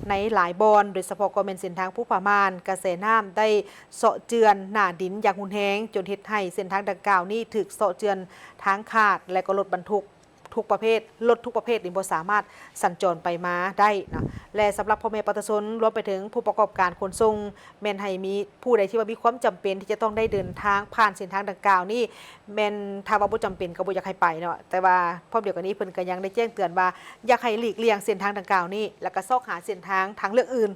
ໃນຫຼາຍບ່ອນ, ໂດຍສະເພາະກໍແມ່ນເສັ້ນທາງພູຜາມ່ານ, ກະແສນ້ຳໄດ້ເຊາະເຈື່ອນໜ້າດິນຢ່າງຮຸນແຮງ, ຈົນເຮັດໃຫ້ເສັ້ນທາງດັ່ງກ່າວນີ້ຖືກເຊາະເຈື່ອນທາງຂາດ ແລະ ກໍລົດບັນທຸກ ທຸກປະເພດ, ລົດທຸກປະເພດນີ້ບໍ່ສາມາດສັນຈອນໄປມາໄດ້ເນາະ ແລະ ສຳລັບພໍ່ແມ່ປະຊາຊົນ ລວມໄປເຖິງຜູ້ປະກອບການຂົນສົ່ງ ແມ່ນໃຫ້ມີຜູ້ໃດທີ່ວ່າມີຄວາມຈຳເປັນທີ່ຈະຕ້ອງໄດ້ເດີນທາງຜ່ານເສັ້ນທາງດັ່ງກ່າວນີ້ ແມ່ນຖ້າວ່າບໍ່ຈຳເປັນກໍບໍ່ຢາກໃຫ້ໄປເນາະ, ແຕ່ວ່າພ້ອມດຽວກັນນີ້ເພິ່ນກໍຍັງໄດ້ແຈ້ງເຕືອນວ່າ ຢາກໃຫ້ຫຼີກລ່ຽງເສັ້ນທາງດັ່ງກ່າວນີ້ ແລ້ວກໍຊອກຫາເສັ້ນທາງ ທາງເລືອກອື່ນ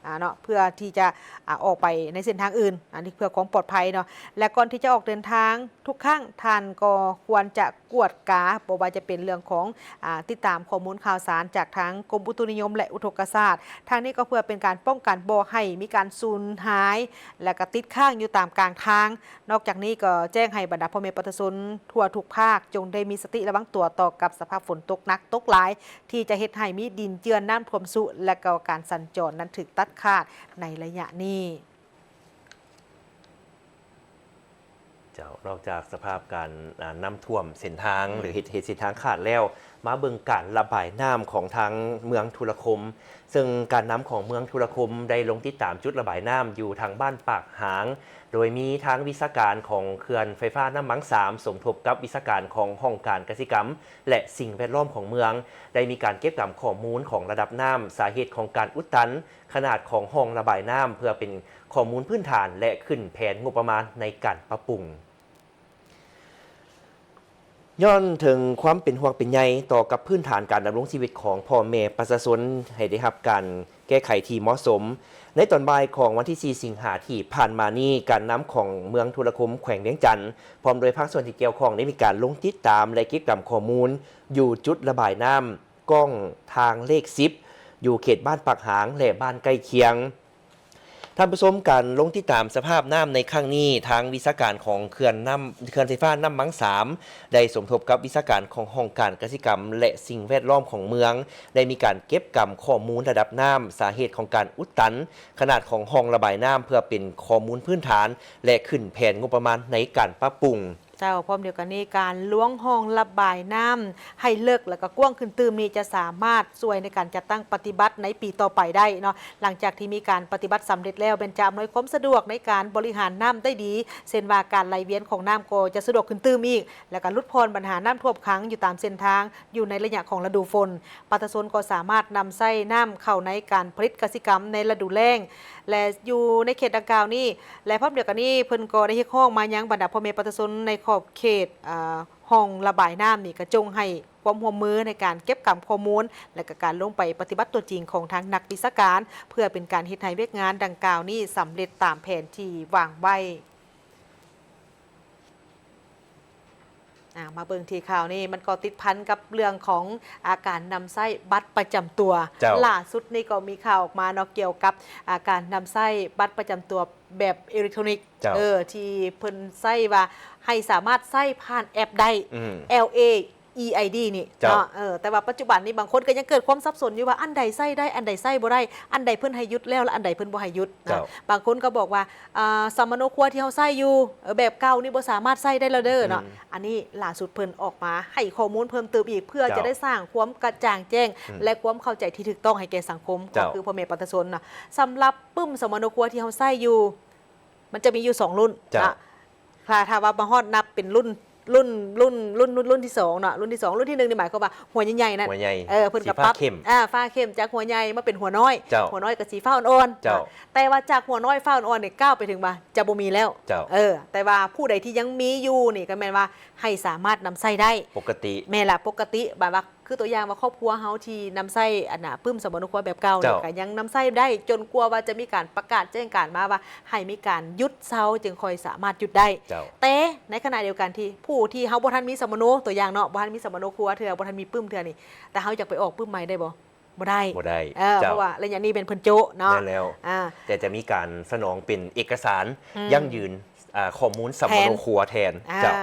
ອາ ເນາະ ເພື່ອທີ່ຈະ ອາ ອອກໄປໃນເສັ້ນທາງອື່ນ, ອັນນີ້ເພື່ອຄວາມປອດໄພເນາະ ແລະ ກ່ອນທີ່ຈະອອກເດີນທາງທຸກຄັ້ງ ທ່ານກໍຄວນຈະກວດກາ ບໍ່ວ່າຈະເປັນເລື່ອງຂອງ ອາ ຕິດຕາມຂໍ້ມູນຂ່າວສານຈາກທາງກົມອຸຕຸນິຍົມ ແລະ ອຸທົກກະສາດ, ທັງນີ້ກໍເພື່ອເປັນການປ້ອງກັນບໍ່ໃຫ້ມີການສູນຫາຍ ແລະ ກໍຕິດຄ້າງຢູ່ຕາມກາງທາງ. ນອກຈາກນີ້ກໍແຈ້ງໃຫ້ບັນດາພໍ່ແມ່ປະຊາຊົນທົ່ວທຸກພາກ ຈົ່ງໄດ້ມີສະຕິລະວັງຕົວຕໍ່ກັບສະພາບຝົນຕົກໜັກຕົກຫຼາຍ ທີ່ຈະເຮັດໃຫ້ມີດິນເຈື່ອນ, ນ້ຳຖ້ວມຊຸ ແລະ ກໍການສັນຈອນນັ້ນຖືກຕັດຂາດໃນໄລຍະນີ້. ເຈົ້າ, ນອກຈາກສະພາບການ ອາ ນ້ຳຖ້ວມເສັ້ນທາງ ອືມ ຫຼື ເຮັດ ເຮັດເສັ້ນທາງຂາດແລ້ວ, ມາເບິ່ງການລະບາຍນ້ຳຂອງທາງເມືອງທຸລະຄົມ. ເຊິ່ງການນຳຂອງເມືອງທຸລະຄົມໄດ້ລົງຕິດຕາມຈຸດລະບາຍນ້ຳຢູ່ທາງບ້ານປາກຫາງ, ໂດຍມີທາງວິຊາການຂອງເຂື່ອນໄຟຟ້ານ້ຳມັງສາມ ສົມທົບກັບວິຊາການຂອງຫ້ອງການກະສິກຳ ແລະ ສິ່ງແວດລ້ອມຂອງເມືອງ ໄດ້ມີການເກັບກຳຂໍ້ມູນຂອງລະດັບນ້ຳ, ສາເຫດຂອງການອຸດຕັນ, ຂະໜາດຂອງຮ່ອງລະບາຍນ້ຳ ເພື່ອເປັນຂໍ້ມູນພື້ນຖານ ແລະ ຂຶ້ນແຜນງົບປະມານໃນການປັບປຸງ. ຍ້ອນເຖິງຄວາມເປັນຫ່ວງເປັນໃຍຕໍ່ກັບພື້ນຖານການດຳລົງຊີວິດຂອງພໍ່ແມ່ປະຊາຊົນ ໃຫ້ໄດ້ຮັບການແກ້ໄຂທີ່ເໝາະສົມ, ໃນຕອນບ່າຍຂອງວັນທີສີ່ ສິງຫາທີ່ຜ່ານມານີ້, ການນຳຂອງເມືອງທຸລະຄົມ ແຂວງວຽງຈັນ ພ້ອມດ້ວຍພາກສ່ວນທີ່ກ່ຽວຂ້ອງ ໄດ້ມີການລົງຕິດຕາມ ແລະ ເກັບກຳຂໍ້ມູນຢູ່ຈຸດລະບາຍນ້ຳ ກ້ອງທາງເລກສິບ ຢູ່ເຂດບ້ານປາກຫາງ ແລະ ບ້ານໃກ້ຄຽງ. ທ່ານຜູ້ຊົມ, ການລົງຕິດຕາມສະພາບນ້ຳໃນຄັ້ງນີ້, ທາງວິຊາການຂອງເຂື່ອນນ້ຳ, ເຂື່ອນໄຟຟ້ານ້ຳມັງສາມ ໄດ້ສົມທົບກັບວິຊາການຂອງຫ້ອງການກະສິກຳ ແລະ ສິ່ງແວດລ້ອມຂອງເມືອງ ໄດ້ມີການເກັບກຳຂໍ້ມູນລະດັບນ້ຳ, ສາເຫດຂອງການອຸດຕັນ, ຂະໜາດຂອງຮ່ອງລະບາຍນ້ຳ ເພື່ອເປັນຂໍ້ມູນພື້ນຖານ ແລະ ຂຶ້ນແຜນງົບປະມານໃນການປັບປຸງ. ເຈົ້າ, ພ້ອມດຽວກັນນີ້ ການລວງຮ່ອງລະບາຍນ້ຳໃຫ້ເລິກ ແລະ ກໍກວ້າງຂຶ້ນຕື່ມນີ້ ຈະສາມາດຊ່ວຍໃນການຈັດຕັ້ງປະຕິບັດໃນປີຕໍ່ໄປໄດ້ເນາະ. ຫຼັງຈາກທີ່ມີການປະຕິບັດສຳເລັດແລ້ວ ແມ່ນຈະອຳນວຍຄວາມສະດວກໃນການບໍລິຫານນ້ຳໄດ້ດີ, ເຊັ່ນວ່າການໄຫຼວຽນຂອງນ້ຳກໍຈະສະດວກຂຶ້ນຕື່ມອີກ, ແລ້ວກໍຫຼຸດຜ່ອນບັນຫານ້ຳຖ້ວມຂັງຢູ່ຕາມເສັ້ນທາງ ຢູ່ໃນໄລຍະຂອງລະດູຝົນ. ປະຊາຊົນກໍສາມາດນຳໃຊ້ນ້ຳເຂົ້າໃນການຜະລິດກະສິກຳໃນລະດູແລ້ງ ແລະ ຢູ່ໃນເຂດດັ່ງກ່າວນີ້ ແລະ ພ້ອມດຽວກັນນີ້ ເພິ່ນກໍໄດ້ຮຽກຮ້ອງມາຍັງບັນດາພໍ່ແມ່ປະຊາຊົນໃນຂອບເຂດ ເອີ ຮ່ອງລະບາຍນ້ຳນີ້ ກໍຈົ່ງໃຫ້ຄວາມຮ່ວມມືໃນການເກັບກຳຂໍ້ມູນ ແລະ ກໍການລົງໄປປະຕິບັດຕົວຈິງຂອງທາງນັກວິຊາການ ເພື່ອເປັນການເຮັດໃຫ້ວຽກງານດັ່ງກ່າວນີ້ສຳເລັດຕາມແຜນທີ່ວາງໄວ້. ອ່າ ມາເບິ່ງທີ່ຂ່າວນີ້ ມັນກໍຕິດພັນກັບເລື່ອງຂອງ ອາ ການນຳໃຊ້ບັດປະຈຳຕົວ. ເຈົ້າ. ຫຼ້າສຸດນີ້ກໍມີຂ່າວອອກມາເນາະ ກ່ຽວກັບ ອາ ການນຳໃຊ້ບັດປະຈຳຕົວແບບເອເລັກໂທຣນິກ. ເຈົ້າ. ເອີ ທີ່ເພິ່ນໃຊ້ວ່າໃຫ້ສາມາດໃຊ້ຜ່ານແອັບໄດ້ ອືມ ແອລເອ ອີ ໄອ ດີ ນີ້ ເຈົ້າ ເນາະ. ເອີ ແຕ່ວ່າປັດຈຸບັນນີ້ບາງຄົນກໍຍັງເກີດຄວາມສັບສົນຢູ່ວ່າ ອັນໃດໃຊ້ໄດ້ ອັນໃດໃຊ້ບໍ່ໄດ້ ອັນໃດເພິ່ນໃຫ້ຢຸດແລ້ວ ແລະ ອັນໃດເພິ່ນບໍ່ໃຫ້ຢຸດເນາະ. ເຈົ້າ. ບາງຄົນກໍບອກວ່າ ອາ ສຳມະໂນຄົວທີ່ເຮົາໃຊ້ຢູ່ ເອີ ແບບເກົ່ານີ້ບໍ່ສາມາດໃຊ້ໄດ້ແລ້ວເດີເນາະ. ອືມ. ອັນນີ້ລ່າສຸດເພິ່ນອອກມາໃຫ້ຂໍ້ມູນເພີ່ມເຕີມອີກ ເພື່ອ ເຈົ້າ ຈະໄດ້ສ້າງຄວາມກະຈ່າງແຈ້ງ ອືມ ແລະ ຄວາມເຂົ້າໃຈທີ່ຖືກຕ້ອງໃຫ້ແກ່ສັງຄົມ ເຈົ້າ ກໍຄືພໍ່ແມ່ປະຊາຊົນເນາະ. ສຳລັບປຶ້ມສຳມະໂນຄົວທີ່ເຮົາໃຊ້ຢູ່ ມັນຈະມີຢູ່ສອງລຸ້ນ ເຈົ້າ ນະ. ຖ້າ ຖ້າວ່າມາຮອດນັບເປັນລຸ້ນ ລຸ້ນ ລຸ້ນ ລຸ້ນ ລຸ້ນ ລຸ້ນທີສອງເນາະ ລຸ້ນທີສອງ ລຸ້ນທີໜຶ່ງນີ້ໝາຍຄວາມວ່າຫົວໃຫຍ່ໆນັ້ນ ຫົວໃຫຍ່ ເອີ ເພິ່ນກໍປັບ ສີຟ້າເຂັ້ມ ອາ ຟ້າເຂັ້ມ ຈາກຫົວໃຫຍ່ມາເປັນຫົວນ້ອຍ ເຈົ້າ ຫົວນ້ອຍກໍສີຟ້າອ່ອນໆ ເຈົ້າ ນະ. ແຕ່ວ່າຈາກຫົວນ້ອຍຟ້າອ່ອນໆນີ້ ກ້າວໄປເຖິງວ່າຈະບໍ່ມີແລ້ວ ເຈົ້າ ເອີ ແຕ່ວ່າຜູ້ໃດທີ່ຍັງມີຢູ່ນີ້ ກໍແມ່ນວ່າໃຫ້ສາມາດນຳໃຊ້ໄດ້ປົກກະຕິ ແມ່ນລະ ປົກກະຕິ ແບບວ່າ ຄືຕົວຢ່າງວ່າຄອບຄົວເຮົາທີ່ນຳໃຊ້ອັນນ່າ ປຶ້ມສຳມະໂນຄົວແບບເກົ່າ ເຈົ້າ ແລ້ວກໍຍັງນຳໃຊ້ໄດ້ຈົນກວ່າວ່າຈະມີການປະກາດແຈ້ງການມາວ່າໃຫ້ມີການຢຸດເຊົາ ຈຶ່ງຄ່ອຍສາມາດຢຸດໄດ້ ເຈົ້າ ແຕ່ໃນຂະນະດຽວກັນທີ່ຜູ້ທີ່ເຮົາບໍ່ທັນມີສຳມະໂນ ຕົວຢ່າງເນາະ ບໍ່ທັນມີສຳມະໂນຄົວເທື່ອ ບໍ່ທັນມີປຶ້ມເທື່ອນີ້ ແຕ່ເຮົາຢາກໄປອອກປຶ້ມໃໝ່ໄດ້ບໍ່? ບໍ່ໄດ້ ບໍ່ໄດ້ ເອີ ເຈົ້າ ເພາະວ່າໄລຍະນີ້ແມ່ນເພິ່ນໂຈະເນາະ ແມ່ນແລ້ວ ອາ ແຕ່ຈະມີການສະໜອງເປັນເອກະສານ ອືມ ຢັ້ງຢືນ ອາ ຂໍ້ມູນສຳມະໂນຄົວແທນ ແທນ ອາ ເຈົ້າ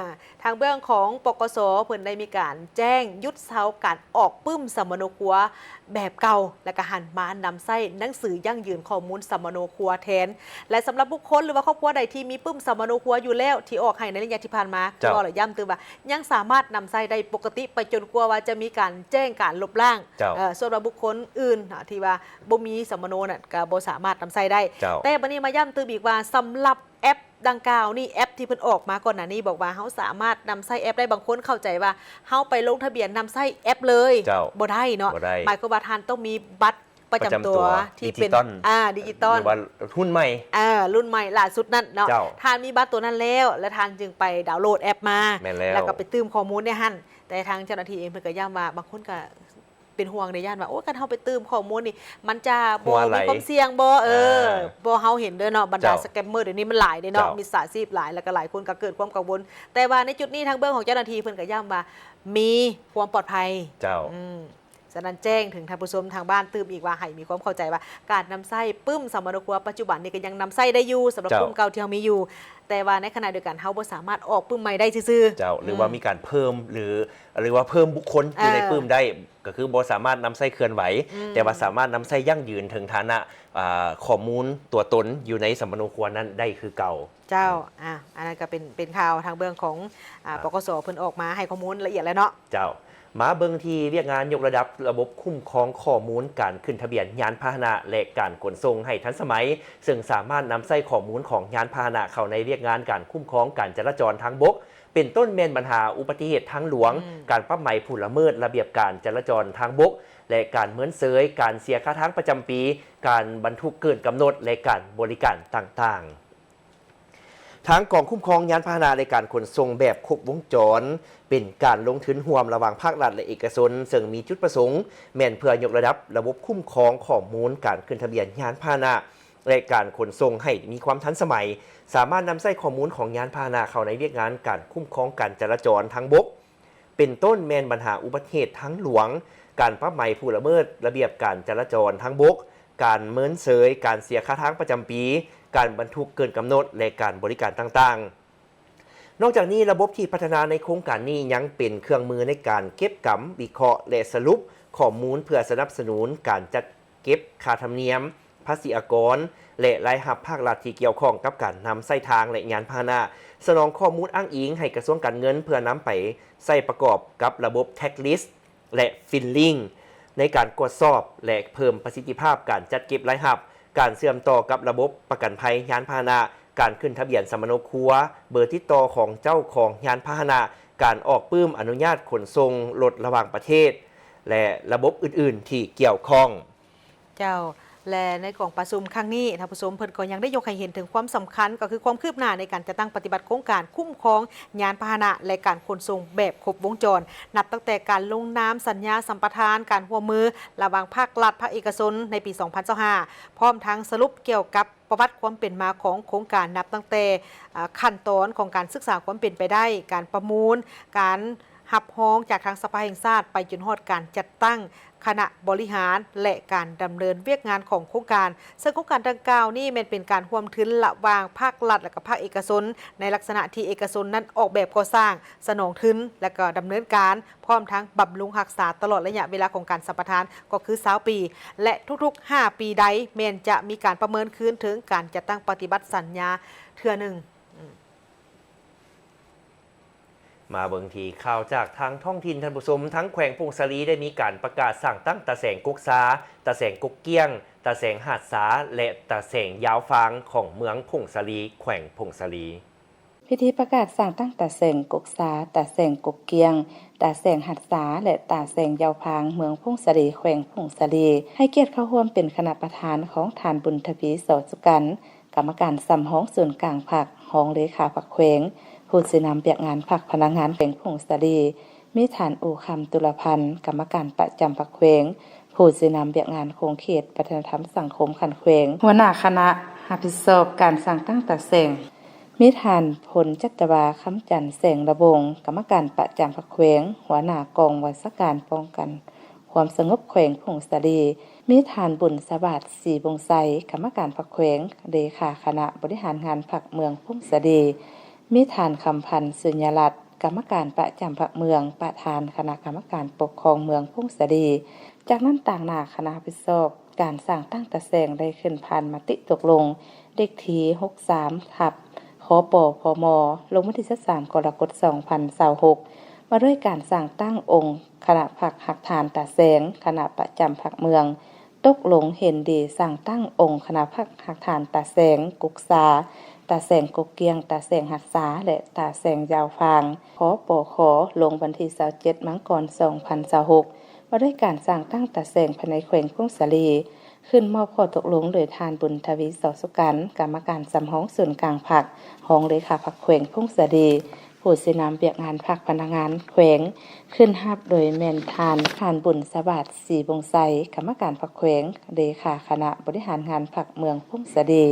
ທາງເບື້ອງຂອງ ປກສ ເພິ່ນໄດ້ມີການແຈ້ງຢຸດເຊົາການອອກປຶ້ມສຳມະໂນຄົວແບບເກົ່າ ແລະ ກະຫັນມານຳໃຊ້ໜັງສືຢັ້ງຢືນຂໍ້ມູນສຳມະໂນຄົວແທນ ແລະ ສຳລັບບຸກຄົນ ຫຼືວ່າຄອບຄົວໃດທີ່ມີປຶ້ມສຳມະໂນຄົວຢູ່ແລ້ວ ທີ່ອອກໃຫ້ໃນໄລຍະທີ່ຜ່ານມາ ເຈົ້າ ຄືເວົ້າແລ້ວຢ້ຳຕື່ມວ່າ ຍັງສາມາດນຳໃຊ້ໄດ້ປົກກະຕິໄປຈົນກວ່າວ່າຈະມີການແຈ້ງການລົບລ້າງ ເຈົ້າ ເອີ ສ່ວນວ່າບຸກຄົນອື່ນເນາະ ທີ່ວ່າບໍ່ມີສຳມະໂນນັ້ນ ກະບໍ່ສາມາດນຳໃຊ້ໄດ້ ເຈົ້າ ແຕ່ບັດນີ້ມາຢ້ຳຕື່ມອີກວ່າ ສຳລັບ ແອັບດັ່ງກ່າວນີ້ ແອັບທີ່ເພິ່ນອອກມາກ່ອນໜ້ານີ້ ບອກວ່າເຮົາສາມາດນຳໃຊ້ແອັບໄດ້. ບາງຄົນເຂົ້າໃຈວ່າເຮົາໄປລົງທະບຽນນຳໃຊ້ແອັບເລີຍ ເຈົ້າ ບໍ່ໄດ້ເນາະ ບໍ່ໄດ້ ໝາຍຄວາມວ່າທ່ານຕ້ອງມີບັດປະຈຳຕົວ ປະຈຳຕົວທີ່ເປັນ ດິຈິຕອນ ອາ ດິຈິຕອນ ຫຼືວ່າຮຸ່ນໃໝ່ ເອີ ລຸ້ນໃໝ່ລ່າສຸດນັ້ນເນາະ ເຈົ້າ ທ່ານມີບັດໂຕນັ້ນແລ້ວ ແລ້ວທ່ານຈຶ່ງໄປດາວໂຫຼດແອັບມາ ແມ່ນແລ້ວ ແລ້ວກໍໄປຕື່ມຂໍ້ມູນໃນຫັ້ນ. ແຕ່ທາງເຈົ້າໜ້າທີ່ເອງເພິ່ນກໍຢ້ຳວ່າ ບາງຄົນກໍ ເປັນຫ່ວງເດ້ ຢ້ານວ່າ ໂອ້ຍ ຄັນເຮົາໄປຕື່ມຂໍ້ມູນນີ້ ມັນຈະບໍ່ມີຄວາມສ່ຽງບໍ່? ເອີ ອ່າ ເພາະເຮົາເຫັນເດີເນາະ ບັນດາ ເຈົ້າ ສະແກມເມີດຽວນີ້ມັນຫຼາຍເດ້ເນາະ ເຈົ້າ ມິດສາຊີບຫຼາຍ ແລ້ວກໍຫຼາຍຄົນກໍເກີດຄວາມກັງວົນ ແຕ່ວ່າໃນຈຸດນີ້ທາງເບື້ອງຂອງເຈົ້າໜ້າທີ່ເພິ່ນກໍຢ້ຳວ່າມີຄວາມປອດໄພ ເຈົ້າ ອືມ ສະນັ້ນແຈ້ງເຖິງທ່ານຜູ້ຊົມທາງບ້ານຕື່ມອີກວ່າ ໃຫ້ມີຄວາມເຂົ້າໃຈວ່າ ການນຳໃຊ້ປຶ້ມສຳມະໂນຄົວປັດຈຸບັນນີ້ກໍຍັງນຳໃຊ້ໄດ້ຢູ່ ສຳລັບ ເຈົ້າ ປຶ້ມເກົ່າທີ່ເຮົາມີຢູ່ ແຕ່ວ່າໃນຂະນະດຽວກັນ ເຮົາບໍ່ສາມາດອອກປຶ້ມໃໝ່ໄດ້ຊື່ໆ ເຈົ້າ ຫຼືວ່າ ອືມ ມີການເພີ່ມ ຫຼື ຫຼືວ່າເພີ່ມບຸກຄົນຢູ່ໃນ ເອີ ປຶ້ມໄດ້ ກໍຄືບໍ່ສາມາດນຳໃຊ້ເຄື່ອນໄຫວ ອືມ ແຕ່ວ່າສາມາດນຳໃຊ້ຢັ້ງຢືນເຖິງຖານະ ອາ ຂໍ້ມູນຕົວຕົນຢູ່ໃນສຳມະໂນຄົວນັ້ນໄດ້ຄືເກົ່າ. ເຈົ້າ ອືມ ອາ ອັນນັ້ນກໍເປັນ ເປັນຂ່າວທາງເບື້ອງຂອງ ອາ ອ່າ ປກສ ເພິ່ນອອກມາໃຫ້ຂໍ້ມູນລະອຽດແລ້ວເນາະ. ເຈົ້າ ມາເບິ່ງທີ່ວຽກງານຍົກລະດັບລະບົບຄຸ້ມຄອງຂໍ້ມູນການຂຶ້ນທະບຽນຍານພາຫະນະ ແລະ ການຂົນສົ່ງໃຫ້ທັນສະໄໝ, ເຊິ່ງສາມາດນຳໃຊ້ຂໍ້ມູນຂອງຍານພາຫະນະເຂົ້າໃນວຽກງານການຄຸ້ມຄອງການຈະລາຈອນທາງບົກ, ເປັນຕົ້ນແມ່ນບັນຫາອຸບັດຕິເຫດທາງຫຼວງ, ອືມ ການປັບໃໝຜູ້ລະເມີດລະບຽບການຈະລາຈອນທາງບົກ ແລະ ການເມີນເຊີຍ, ການເສຍຄ່າທາງປະຈຳປີ, ການບັນທຸກເກີນກຳນົດ ແລະ ການບໍລິການຕ່າງໆ. ທາງກອງຄຸ້ມຄອງຍານພາຫະນະ ແລະ ການຂົນສົ່ງແບບຄົບວົງຈອນ ເປັນການລົງທຶນຮ່ວມລະຫວ່າງພາກລັດ ແລະ ເອກະຊົນ, ເຊິ່ງມີຈຸດປະສົງແມ່ນເພື່ອຍົກລະດັບລະບົບຄຸ້ມຄອງຂໍ້ມູນການຂຶ້ນທະບຽນຍານພາຫະນະ ແລະ ການຂົນສົ່ງໃຫ້ມີຄວາມທັນສະໄໝ, ສາມາດນຳໃຊ້ຂໍ້ມູນຂອງຍານພາຫະນະເຂົ້າໃນວຽກງານການຄຸ້ມຄອງການຈະລາຈອນທາງບົກ, ເປັນຕົ້ນແມ່ນບັນຫາອຸບັດຕິເຫດທາງຫຼວງ, ການປັບໃໝຜູ້ລະເມີດລະບຽບການຈະລາຈອນທາງບົກ, ການເມີນເສີຍ, ການເສຍຄ່າທາງປະຈຳປີ, ການບັນທຸກເກີນກຳນົດ ແລະ ການບໍລິການຕ່າງໆ. ນອກຈາກນີ້, ລະບົບທີ່ພັດທະນາໃນໂຄງການນີ້ຍັງເປັນເຄື່ອງມືໃນການເກັບກຳ, ວິເຄາະ ແລະ ສະຫຼຸບຂໍ້ມູນເພື່ອສະໜັບສະໜູນການຈັດເກັບຄ່າທຳນຽມ, ພາສີອາກອນ ແລະ ລາຍຮັບພາກລັດທີ່ກ່ຽວຂ້ອງກັບການນຳໃຊ້ທາງ ແລະ ຍານພາຫະນະ, ສະໜອງຂໍ້ມູນອ້າງອີງໃຫ້ກະຊວງການເງິນເພື່ອນຳໄປໃຊ້ປະກອບກັບລະບົບ Tax List ແລະ Filing ໃນການກວດສອບ ແລະ ເພີ່ມປະສິດທິພາບການຈັດເກັບລາຍຮັບ, ການເຊື່ອມຕໍ່ກັບລະບົບປະກັນໄພຍານພາຫະນະ, ການຂຶ້ນທະບຽນສຳມະໂນຄົວ, ເບີຕິດຕໍ່ຂອງເຈົ້າຂອງຍານພາຫະນະ, ການອອກປຶ້ມອະນຸຍາດຂົນສົ່ງລົດລະຫວ່າງປະເທດ ແລະ ລະບົບອື່ນໆທີ່ກ່ຽວຂ້ອງ. ເຈົ້າ ແລະ ໃນກອງປະຊຸມຄັ້ງນີ້ ທ່ານຜູ້ຊົມ ເພິ່ນກໍຍັງໄດ້ຍົກໃຫ້ເຫັນເຖິງຄວາມສຳຄັນ ກໍຄືຄວາມຄືບໜ້າໃນການຈັດຕັ້ງປະຕິບັດໂຄງການຄຸ້ມຄອງຍານພາຫະນະ ແລະ ການຂົນສົ່ງແບບຄົບວົງຈອນ, ນັບຕັ້ງແຕ່ການລົງນາມສັນຍາສຳປະທານການຮ່ວມມືລະຫວ່າງພາກລັດ ພາກເອກະຊົນໃນປີ ສອງພັນຊາວຫ້າ ພ້ອມທັງສະຫຼຸບກ່ຽວກັບປະຫວັດຄວາມເປັນມາຂອງໂຄງການ ນັບຕັ້ງແຕ່ ອາ ຂັ້ນຕອນຂອງການສຶກສາຄວາມເປັນໄປໄດ້, ການປະມູນ, ການຮັບຮອງຈາກທາງສະພາແຫ່ງຊາດ ໄປຈົນຮອດການຈັດຕັ້ງຄະນະບໍລິຫານ ແລະ ການດຳເນີນວຽກງານຂອງໂຄງການ. ເຊິ່ງໂຄງການດັ່ງກ່າວນີ້ແມ່ນເປັນການຮ່ວມທຶນລະຫວ່າງພາກລັດ ແລະ ກະພາກເອກະຊົນ ໃນລັກສະນະທີ່ເອກະຊົນນັ້ນອອກແບບກໍ່ສ້າງ, ສະໜອງທຶນ ແລະ ກໍດຳເນີນການ ພ້ອມທັງບຳລຸງຮັກສາຕະຫຼອດໄລຍະເວລາຂອງການສຳປະທານ ກໍຄືຊາວປີ ແລະ ທຸກໆຫ້າປີໃດແມ່ນຈະມີການປະເມີນຄືນເຖິງການຈັດຕັ້ງປະຕິບັດສັນຍາເທື່ອໜຶ່ງ. ມາເບິ່ງທີ່ຂ່າວຈາກທາງທ້ອງຖິ່ນ ທ່ານຜູ້ຊົມ. ທາງແຂວງຜົ້ງສາລີໄດ້ມີການປະກາດສ້າງຕັ້ງຕາແສງກົກຊາ, ຕາແສງກົກກ້ຽງ, ຕາແສງຫາດສາ ແລະ ຕາແສງຢາວຟາງຂອງເມືອງຜົ້ງສາລີ, ແຂວງຜົ້ງສາລີ. ພິທີປະກາດສ້າງຕັ້ງຕາແສງກົກຊາ, ຕາແສງກົກກ້ຽງ, ຕາແສງຫັດສາ ແລະ ຕາແສງຢາວຟາງ ເມືອງຜົ້ງສາລີ, ແຂວງຜົ້ງສາລີ ໃຫ້ກຽດເຂົ້າຮ່ວມເປັນຄະນະປະທານຂອງທ່ານ ບຸນທະວີ ສໍສຸກັນ, ກຳມະການສຳຮອງສູນກາງພັກ, ຮອງເລຂາພັກແຂວງ, ຜູ້ຊີ້ນຳວຽກງານພັກພະນັກງານແຂວງຜົ້ງສາລີ, ມີທ່ານ ອູຄຳ ຕຸລະພັນ, ກຳມະການປະຈຳພັກແຂວງ, ຜູ້ຊີ້ນຳວຽກງານຂົງເຂດວັດທະນະທຳສັງຄົມຂັ້ນແຂວງ, ຫົວໜ້າຄະນະຮັບຜິດຊອບການສ້າງຕັ້ງຕາແສງ, ມີທ່ານ ພົນຈັດຕະວາ ຄຳຈັນ ແສງລະວົງ, ກຳມະການປະຈຳພັກແຂວງ, ຫົວໜ້າກອງບັນຊາການປ້ອງກັນຄວາມສະຫງົບແຂວງຜົ້ງສາລີ, ມີທ່ານ ບຸນສະຫວາດ ສີວົງໄຊ, ກຳມະການພັກແຂວງ, ເລຂາຄະນະບໍລິຫານງານພັກເມືອງຜົ້ງສາລີ, ມີທ່ານ ຄຳພັນ ສຸນຍາລັດ, ກຳມະການປະຈຳພັກເມືອງ, ປະທານຄະນະກຳມະການປົກຄອງເມືອງຜົ້ງສາລີ. ຈາກນັ້ນ, ຕາງໜ້າຄະນະຮັບຜິດຊອບການສ້າງຕັ້ງຕາແສງໄດ້ຂຶ້ນຜ່ານມະຕິຕົກລົງເລກທີ ຫົກສາມ ທັບ ຄປ ພມ ລົງວັນທີ ຊາວສາມ ກໍລະກົດ ສອງພັນຊາວຫົກ ວ່າດ້ວຍການສ້າງຕັ້ງອົງຄະນະພັກຮາກຖານຕາແສງ, ຄະນະປະຈຳພັກເມືອງ ຕົກລົງເຫັນດີສ້າງຕັ້ງອົງຄະນະພັກຮາກຖານຕາແສງກົກຊາ, ຕາແສງກົກກ້ຽງ, ຕາແສງຫັດສາ ແລະ ຕາແສງຢາວຟາງ ຄປຄ ລົງວັນທີ ຊາວເຈັດ ມັງກອນ ສອງພັນຊາວຫົກ ວ່າດ້ວຍການສ້າງຕັ້ງຕາແສງພາຍໃນແຂວງຜົ້ງສາລີ, ຂຶ້ນມອບຂໍ້ຕົກລົງໂດຍທ່ານ ບຸນທະວີ ສໍສຸກັນ, ກຳມະການສຳຮອງສູນກາງພັກ, ຮອງເລຂາພັກແຂວງຜົ້ງສາລີ, ຜູ້ຊີ້ນຳວຽກງານພັກພະນັກງານແຂວງ, ຂຶ້ນຮັບໂດຍແມ່ນທ່ານ ທ່ານ ບຸນສະຫວາດ ສີວົງໄຊ, ກຳມະການພັກແຂວງ, ເລຂາຄະນະບໍລິຫານງານພັກເມືອງຜົ້ງສາລີ.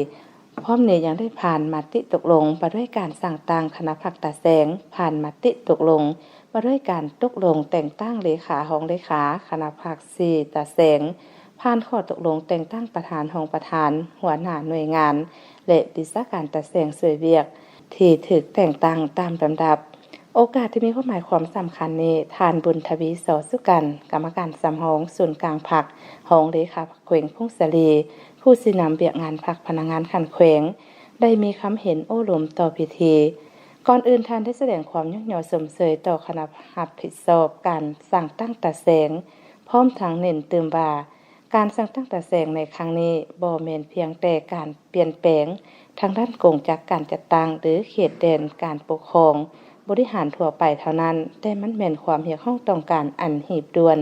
ພ້ອມນີ້ຍັງໄດ້ຜ່ານມະຕິຕົກລົງວ່າດ້ວຍການສ້າງຕັ້ງຄະນະພັກຕາແສງ, ຜ່ານມະຕິຕົກລົງວ່າດ້ວຍການຕົກລົງແຕ່ງຕັ້ງເລຂາ, ຮອງເລຂາຄະນະພັກ ສີ່ ຕາແສງ, ຜ່ານຂໍ້ຕົກລົງແຕ່ງຕັ້ງປະທານ, ຮອງປະທານ, ຫົວໜ້າໜ່ວຍງານ ແລະ ວິຊາການຕາແສງຊ່ວຍວຽກທີ່ຖືກແຕ່ງຕັ້ງຕາມລຳດັບ. ໂອກາດທີ່ມີຄວາມໝາຍຄວາມສຳຄັນນີ້, ທ່ານ ບຸນທະວີ ສໍສຸກັນ, ກຳມະການສຳຮອງສູນກາງພັກ, ຮອງເລຂາພັກແຂວງຜົ້ງສາລີ, ຜູ້ຊີ້ນຳວຽກງານພັກພະນັກງານຂັ້ນແຂວງ ໄດ້ມີຄຳເຫັນໂອ້ລົມຕໍ່ພິທີ. ກ່ອນອື່ນ, ທ່ານໄດ້ສະແດງຄວາມຍ້ອງຍໍຊົມເຊີຍຕໍ່ຄະນະຮັບຜິດຊອບການສ້າງຕັ້ງຕາແສງ, ພ້ອມທັງເນັ້ນຕື່ມວ່າ ການສ້າງຕັ້ງຕາແສງໃນຄັ້ງນີ້ບໍ່ແມ່ນພຽງແຕ່ການປ່ຽນແປງທາງດ້ານກົງຈັກການຈັດຕັ້ງ ຫຼື ເຂດແດນການປົກຄອງບໍລິຫານທົ່ວໄປເທົ່ານັ້ນ, ແຕ່ມັນແມ່ນຄວາມຮຽກຮ້ອງຕ້ອງການອັນຮີບດ່ວນ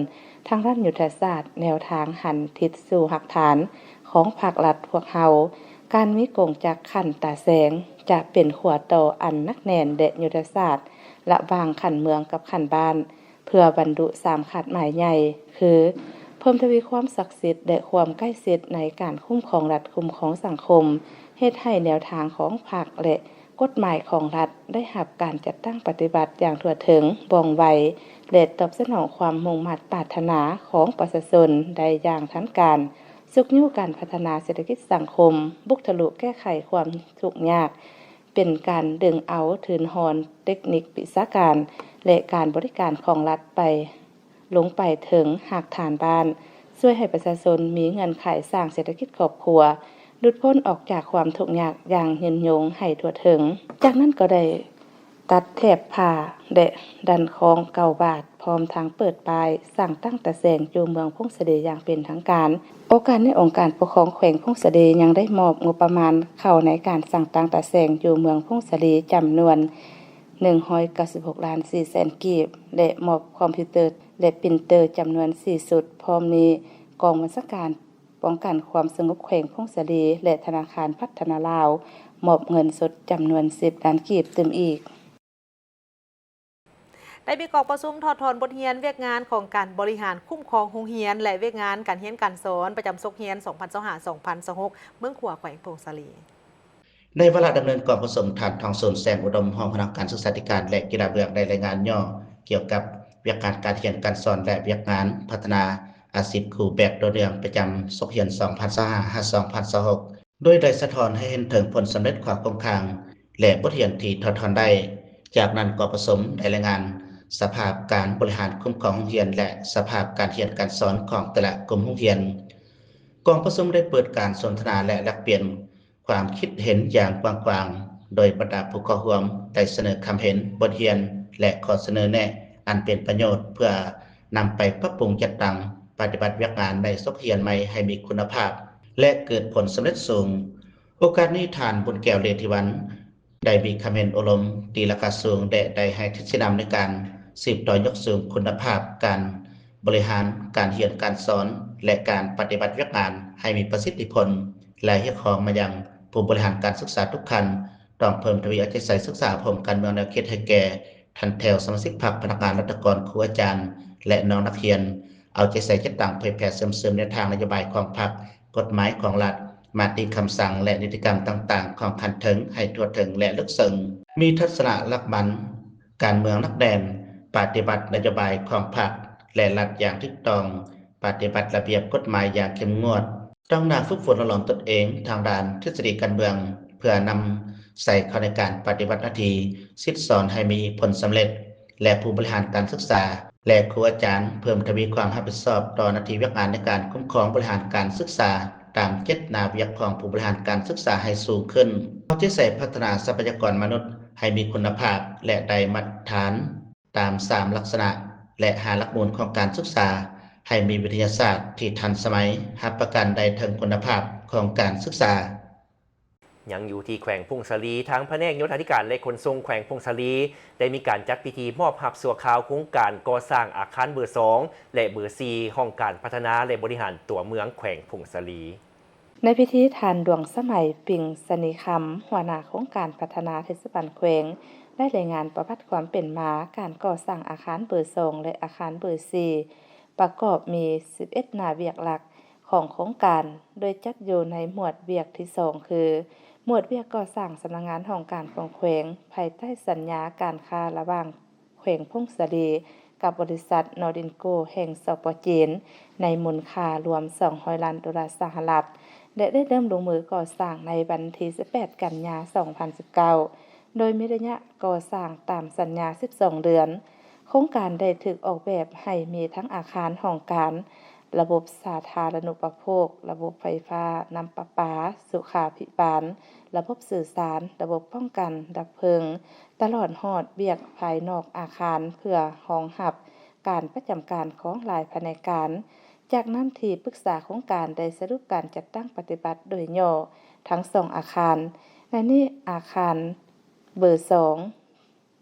ທາງດ້ານຍຸດທະສາດ, ແນວທາງຫັນທິດສູ່ຮາກຖານຂອງພາກລັດພວກເຮົາ. ການມີກົງຈັກຂັ້ນຕາແສງຈະເປັນຂົວຕໍ່ອັນໜັກແໜ້ນ ແລະ ຍຸດທະສາດລະຫວ່າງຂັ້ນເມືອງກັບຂັ້ນບ້ານ ເພື່ອບັນລຸສາມຄາດໝາຍໃຫຍ່ ຄື ເພີ່ມທະວີຄວາມສັກສິດ ແລະ ຄວາມໃກ້ຊິດໃນການຄຸ້ມຄອງລັດ, ຄຸ້ມຄອງສັງຄົມ, ເຮັດໃຫ້ແນວທາງຂອງພັກ ແລະ ກົດໝາຍຂອງລັດໄດ້ຮັບການຈັດຕັ້ງປະຕິບັດຢ່າງທົ່ວເຖິງ, ວ່ອງໄວ ແລະ ຕອບສະໜອງຄວາມມຸ່ງມາດປາດຖະໜາຂອງປະຊາຊົນໄດ້ຢ່າງທັນການ. ຊຸກຍູ້ການພັດທະນາເສດຖະກິດສັງຄົມ, ບຸກທະລຸແກ້ໄຂຄວາມທຸກຍາກ, ເປັນການດຶງເອົາທຶນຮອນເຕັກນິກວິຊາການ ແລະ ການບໍລິການຂອງລັດໄປ ລົງໄປເຖິງຮາກຖານບ້ານ, ຊ່ວຍໃຫ້ປະຊາຊົນມີເງື່ອນໄຂສ້າງເສດຖະກິດຄອບຄົວ, ຫຼຸດພົ້ນອອກຈາກຄວາມທຸກຍາກຢ່າງຍືນຍົງໃຫ້ທົ່ວເຖິງ. ຈາກນັ້ນກໍໄດ້ຕັດແຖບຜ້າ ແລະ ດັນຄ້ອງເກົ້າບາດ, ພ້ອມທັງເປີດປ້າຍສ້າງຕັ້ງຕາແສງຢູ່ເມືອງຜົ້ງສາລີຢ່າງເປັນທາງການ. ໂອກາດນີ້ ອົງການປົກຄອງແຂວງຜົ້ງສາລີຍັງໄດ້ມອບງົບປະມານເຂົ້າໃນການສ້າງຕັ້ງຕາແສງຢູ່ເມືອງຜົ້ງສາລີຈຳນວນ ໜຶ່ງຮ້ອຍເກົ້າສິບຫົກລ້ານສີ່ແສນກີບ ແລະ ມອບຄອມພິວເຕີ ແລະ ປຣິນເຕີຈຳນວນສີ່ຊຸດ. ພ້ອມນີ້ ກອງບັນຊາການປ້ອງກັນຄວາມສະຫງົບແຂວງຜົ້ງສາລີ ແລະ ທະນາຄານພັດທະນາລາວ ມອບເງິນສົດຈຳນວນສິບລ້ານກີບຕື່ມອີກ. ໄດ້ມີກອງປະຊຸມຖອດຖອນບົດຮຽນວຽກງານຂອງການບໍລິຫານຄຸ້ມຄອງໂຮງຮຽນ ແລະ ວຽກງານການຮຽນການສອນປະຈຳສົກຮຽນ ສອງພັນຊາວຫ້າ ສອງພັນຊາວຫົກ ເມືອງຂວາ ແຂວງຜົ້ງສາລີ. ໃນວາລະດຳເນີນກອງປະຊຸມ, ທ່ານ ທອງສົນ ແສງອຸດົມ ຮອງຫົວໜ້າການສຶກສາທິການ ແລະ ກິລາເບື້ອງ ໄດ້ລາຍງານຫຍໍ້ກ່ຽວກັບວຽກງານການຮຽນການສອນ ແລະ ວຽກງານພັດທະນາອາຊີບຄູແບບຕໍ່ເນື່ອງປະຈຳສົກຮຽນ ສອງພັນຊາວຫ້າ ຫາ ສອງພັນຊາວຫົກ ໂດຍໄດ້ສະທ້ອນໃຫ້ເຫັນເຖິງຜົນສຳເລັດຂອງໂຄງການ ແລະ ບົດຮຽນທີ່ຖອດຖອນໄດ້. ຈາກນັ້ນກອງປະຊຸມໄດ້ລາຍງານສະພາບການບໍລິຫານຄຸ້ມຄອງໂຮງຮຽນ ແລະ ສະພາບການຮຽນການສອນຂອງແຕ່ລະກຸ່ມໂຮງຮຽນ. ກອງປະຊຸມໄດ້ເປີດການສົນທະນາ ແລະ ແລກປ່ຽນຄວາມຄິດເຫັນຢ່າງກວ້າງຂວາງ, ໂດຍບັນດາຜູ້ເຂົ້າຮ່ວມໄດ້ສະເໜີຄຳເຫັນ, ບົດຮຽນ ແລະ ຂໍ້ສະເໜີແນະອັນເປັນປະໂຫຍດ ເພື່ອນຳໄປປັບປຸງຈັດຕັ້ງປະຕິບັດວຽກງານໃນສົກຮຽນໃໝ່ໃຫ້ມີຄຸນນະພາບ ແລະ ເກີດຜົນສຳເລັດສູງ. ໂອກາດນີ້ ທ່ານ ບຸນແກ້ວ ເລດທິວັນ ໄດ້ມີຄຳເຫັນໂອ້ລົມຕີລາຄາສູງ ແລະ ໄດ້ໃຫ້ທິດຊີ້ນຳໃນການສືບຕໍ່ຍົກສູງຄຸນນະພາບການບໍລິຫານການຮຽນການສອນ ແລະ ການປະຕິບັດວຽກງານໃຫ້ມີປະສິດທິຜົນ ແລະ ຮຽກຮ້ອງມາຍັງຜູ້ບໍລິຫານການສຶກສາທຸກຂັ້ນ ຕ້ອງເພີ່ມທະວີເອົາໃຈໃສ່ສຶກສາອົບຮົມການເມືອງແນວຄິດໃຫ້ແກ່ ຖັນແຖວສະມາຊິກພັກ, ພະນັກງານລັດຖະກອນ, ຄູອາຈານ ແລະ ນ້ອງນັກຮຽນ, ເອົາໃຈໃສ່ຈັດຕັ້ງເຜີຍແຜ່ເຊື່ອມຊຶມແນວທາງນະໂຍບາຍຂອງພັກ, ກົດໝາຍຂອງລັດ, ມະຕິຄຳສັ່ງ ແລະ ນິຕິກຳຕ່າງໆຂອງຂັ້ນເທິງໃຫ້ທົ່ວເຖິງ ແລະ ເລິກເຊິ່ງ, ມີທັດສະນະຫຼັກໝັ້ນການເມືອງໜັກແໜ້ນ, ປະຕິບັດນະໂຍບາຍຂອງພັກ ແລະ ລັດຢ່າງຖືກຕ້ອງ, ປະຕິບັດລະບຽບກົດໝາຍຢ່າງເຂັ້ມງວດ, ຕັ້ງໜ້າຝຶກຝົນຫຼໍ່ຫຼອມຕົນເອງທາງດ້ານທິດສະດີການເມືອງ ເພື່ອນຳໃສ່ເຂົ້າໃນການປະຕິບັດໜ້າທີ່ສິດສອນໃຫ້ມີຜົນສຳເລັດ ແລະ ຜູ້ບໍລິຫານການສຶກສາ ແລະ ຄູອາຈານ ເພີ່ມທະວີຄວາມຮັບຜິດຊອບຕໍ່ໜ້າທີ່ວຽກງານໃນການຄຸ້ມຄອງບໍລິຫານການສຶກສາ ຕາມເຈດນາວຽກຂອງຜູ້ບໍລິຫານການສຶກສາໃຫ້ສູງຂຶ້ນ, ເອົາໃຈໃສ່ພັດທະນາຊັບພະຍາກອນມະນຸດໃຫ້ມີຄຸນນະພາບ ແລະ ໄດ້ມາດຕະຖານ ຕາມສາມລັກສະນະ ແລະ ຫ້າຫຼັກມູນຂອງການສຶກສາ ໃຫ້ມີວິທະຍາສາດທີ່ທັນສະໄໝ, ຮັບປະກັນໄດ້ເຖິງຄຸນນະພາບຂອງການສຶກສາ. ຍັງຢູ່ທີ່ແຂວງຜົ້ງສາລີ, ທາງພະແນກໂຍທາທິການ ແລະ ຂົນສົ່ງແຂວງຜົ້ງສາລີ ໄດ້ມີການຈັດພິທີມອບຮັບຊົ່ວຄາວໂຄງການກໍ່ສ້າງອາຄານເບີສອງ ແລະ ເບີສີ່ ຫ້ອງການພັດທະນາ ແລະ ບໍລິຫານຕົວເມືອງແຂວງຜົ້ງສາລີ. ໃນພິທີ ທ່ານ ດວງສະໄໝ ປິງສະນີຄຳ ຫົວໜ້າໂຄງການພັດທະນາເທດສະບານແຂວງ ໄດ້ລາຍງານປະຫວັດຄວາມເປັນມາການກໍ່ສ້າງອາຄານເບີສອງ ແລະ ອາຄານເບີສີ່ ປະກອບມີສິບເອັດໜ້າວຽກຫຼັກຂອງໂຄງການ, ໂດຍຈັດຢູ່ໃນໝວດວຽກທີສອງ ຄື ໝວດວຽກກໍ່ສ້າງສຳນັກງານຫ້ອງການຂອງແຂວງ ພາຍໃຕ້ສັນຍາການຄ້າລະຫວ່າງ ແຂວງຜົ້ງສາລີ ກັບບໍລິສັດ ນໍດິນໂກ ແຫ່ງ ສປ ຈີນ ໃນມູນຄ່າລວມສອງຮ້ອຍລ້ານໂດລາສະຫະລັດ ແລະ ໄດ້ເລີ່ມລົງມືກໍ່ສ້າງໃນວັນທີສິບແປດ ກັນຍາ ສອງພັນສິບເກົ້າ ໂດຍມີໄລຍະກໍ່ສ້າງຕາມສັນຍາສິບສອງເດືອນ. ໂຄງການໄດ້ຖືກອອກແບບໃຫ້ມີທັງອາຄານຫ້ອງການ, ລະບົບສາທາລະນຸປະໂພກ, ລະບົບໄຟຟ້າ, ນ້ຳປະປາ, ສຸຂາພິບານ, ລະບົບສື່ສານ, ລະບົບປ້ອງກັນ, ດັບເພີງ, ຕະຫຼອດຮອດວຽກພາຍນອກອາຄານ ເພື່ອຮອງຮັບການປະຈຳການຂອງຫຼາຍພະແນກການ. ຈາກນັ້ນ ທີ່ປຶກສາໂຄງການໄດ້ສະຫຼຸບການຈັດຕັ້ງປະຕິບັດໂດຍຫຍໍ້ທັງສອງອາຄານ. ໃນນີ້ ອາຄານເບີສອງ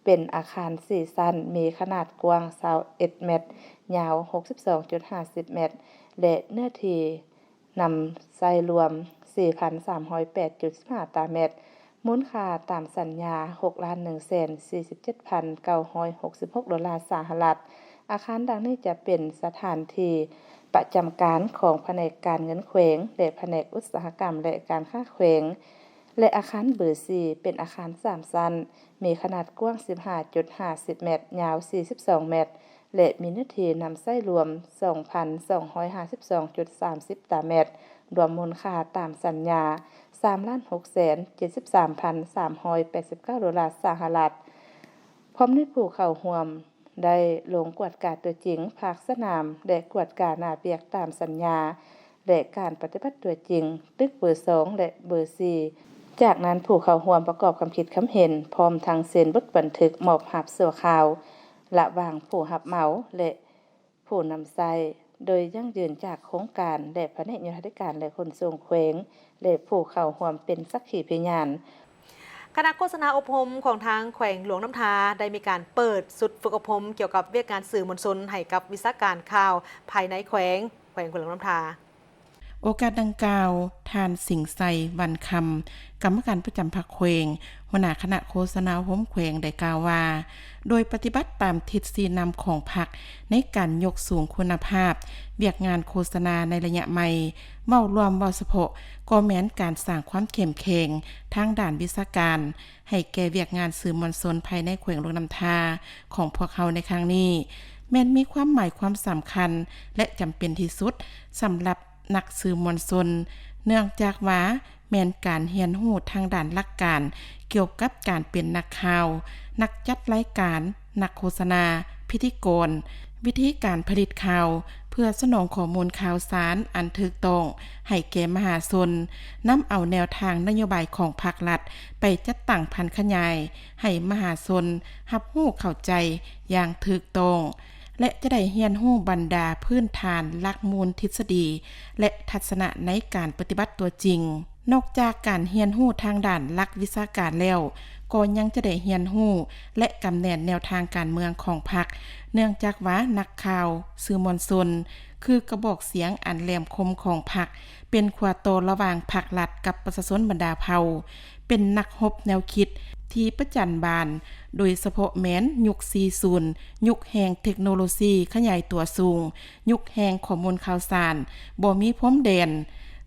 ເປັນອາຄານສີ່ຊັ້ນ, ມີຂະໜາດກວ້າງຊາວເອັດແມັດ, ຍາວຫົກສິບສອງຈຸດຫ້າສິບແມັດ ແລະ ເນື້ອທີ່ ນຳໃຊ້ລວມສີ່ພັນສາມຮ້ອຍແປດຈຸດສິບຫ້າຕາແມັດ, ມູນຄ່າຕາມສັນຍາຫົກລ້ານໜຶ່ງແສນສີ່ສິບເຈັດພັນເກົ້າຮ້ອຍຫົກສິບຫົກໂດລາສະຫະລັດ. ອາຄານດັ່ງນີ້ຈະເປັນສະຖານທີ່ປະຈຳການຂອງພະແນກການເງິນແຂວງ ແລະ ພະແນກອຸດສາຫະກຳ ແລະ ການຄ້າແຂວງ ແລະ ອາຄານເບີສີ່ ເປັນອາຄານສາມຊັ້ນ, ມີຂະໜາດກວ້າງສິບຫ້າຈຸດຫ້າສິບແມັດ, ຍາວສີ່ສິບສອງແມັດ ແລະ ມີເນື້ອທີ່ນຳໃຊ້ລວມສອງພັນສອງຮ້ອຍຫ້າສິບສອງຈຸດສາມສິບຕາແມັດ, ລວມມູນຄ່າຕາມສັນຍາ ສາມລ້ານຫົກແສນເຈັດສິບສາມພັນສາມຮ້ອຍແປດສິບເກົ້າໂດລາສະຫະລັດ. ພ້ອມດ້ວຍຜູ້ເຂົ້າຮ່ວມໄດ້ລົງກວດກາຕົວຈິງພາກສະໜາມ ແລະ ກວດກາໜ້າວຽກຕາມສັນຍາ ແລະ ການປະຕິບັດຕົວຈິງ ຕຶກເບີສອງ ແລະ ເບີສີ່. ຈາກນັ້ນ ຜູ້ເຂົ້າຮ່ວມປະກອບຄວາມຄິດຄວາມເຫັນ ພ້ອມທັງເຊັນບົດບັນທຶກມອບຮັບຊົ່ວຄາວ ລະຫວ່າງຜູ້ຮັບເໝົາ ແລະ ຜູ້ນຳໃຊ້ ໂດຍຢັ້ງຢືນຈາກໂຄງການ ແລະ ພະແນກໂຍທາທິການ ແລະ ຂົນສົ່ງແຂວງ ແລະ ຜູ້ເຂົ້າຮ່ວມເປັນສັກຂີພະຍານ. ຄະນະໂຄສະນາອົບຮົມຂອງທາງແຂວງຫຼວງນ້ຳທາ ໄດ້ມີການເປີດຊຸດຝຶກອົບຮົມກ່ຽວກັບວຽກງານສື່ມວນຊົນໃຫ້ກັບວິຊາການຂ່າວພາຍໃນແຂວງ, ແຂວງຫຼວງນ້ຳທາ. ໂອກາດດັ່ງກ່າວ, ທ່ານ ສິງໄຊ ວັນຄຳ ກຳມະການປະຈຳພັກແຂວງ, ຫົວໜ້າຄະນະໂຄສະນາອົບຮົມແຂວງ ໄດ້ກ່າວວ່າ, ໂດຍປະຕິບັດຕາມທິດຊີ້ນຳຂອງພັກໃນການຍົກສູງຄຸນນະພາບວຽກງານໂຄສະນາໃນໄລຍະໃໝ່, ເວົ້າລວມ, ເວົ້າສະເພາະ ກໍແມ່ນການສ້າງຄວາມເຂັ້ມແຂງທາງດ້ານວິຊາການ ໃຫ້ແກ່ວຽກງານສື່ມວນຊົນພາຍໃນແຂວງຫຼວງນ້ຳທາຂອງພວກເຮົາໃນຄັ້ງນີ້ ແມ່ນມີຄວາມໝາຍຄວາມສຳຄັນ ແລະ ຈຳເປັນທີ່ສຸດສຳລັບນັກສື່ມວນຊົນ, ເນື່ອງຈາກວ່າແມ່ນການຮຽນຮູ້ທາງດ້ານຫຼັກການກ່ຽວກັບການເປັນນັກຂ່າວ, ນັກຈັດລາຍການ, ນັກໂຄສະນາ, ພິທີກອນ, ວິທີການຜະລິດຂ່າວ ເພື່ອສະໜອງຂໍ້ມູນຂ່າວສານອັນຖືກຕ້ອງໃຫ້ແກ່ມະຫາຊົນ, ນຳເອົາແນວທາງນະໂຍບາຍຂອງພາກລັດໄປຈັດຕັ້ງຜັນຂະຫຍາຍໃຫ້ມະຫາຊົນຮັບຮູ້ເຂົ້າໃຈຢ່າງຖືກຕ້ອງ ແລະ ຈະໄດ້ຮຽນຮູ້ບັນດາພື້ນຖານຫຼັກມູນທິດສະດີ ແລະ ທັດສະນະໃນການປະຕິບັດຕົວຈິງ. ນອກຈາກການຮຽນຮູ້ທາງດ້ານຫຼັກວິຊາການແລ້ວ, ກໍຍັງຈະໄດ້ຮຽນຮູ້ ແລະ ກຳແໜ້ນແນວທາງການເມືອງຂອງພັກ, ເນື່ອງຈາກວ່ານັກຂ່າວ, ສື່ມວນຊົນ ຄືກະບອກສຽງອັນແຫຼມຄົມຂອງພັກ, ເປັນຂົວຕໍ່ລະຫວ່າງພັກລັດກັບປະຊາຊົນບັນດາເຜົ່າ, ເປັນນັກຮົບແນວຄິດທີ່ປະຈັນບານ, ໂດຍສະເພາະແມ່ນຍຸກສີ່ສູນ, ຍຸກແຫ່ງເທັກໂນໂລຊີຂະຫຍາຍຕົວສູງ, ຍຸກແຫ່ງຂໍ້ມູນຂ່າວສານບໍ່ມີພົມແດນ.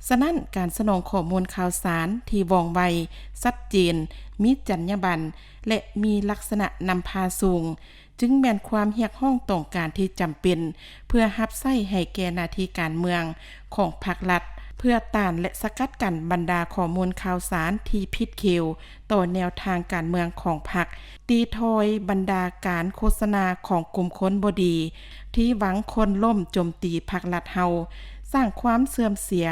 ສະນັ້ນ, ການສະໜອງຂໍ້ມູນຂ່າວສານທີ່ວ່ອງໄວ, ຊັດເຈນ, ມີຈັນຍາບັນ ແລະ ມີລັກສະນະນຳພາສູງ, ຈຶ່ງແມ່ນຄວາມຮຽກຮ້ອງຕ້ອງການທີ່ຈຳເປັນ ເພື່ອຮັບໃຊ້ໃຫ້ແກ່ໜ້າທີ່ການເມືອງຂອງພັກລັດ, ເພື່ອຕ້ານ ແລະ ສະກັດກັ້ນບັນດາຂໍ້ມູນຂ່າວສານທີ່ຜິດຂຽວ ຕໍ່ແນວທາງການເມືອງຂອງພັກ, ຕີຖອຍບັນດາການໂຄສະນາຂອງກຸ່ມຄົນບໍ່ດີ ທີ່ຫວັງໂຄ່ນລົ້ມໂຈມຕີພັກລັດເຮົາ, ສ້າງຄວາມເສື່ອມເສຍ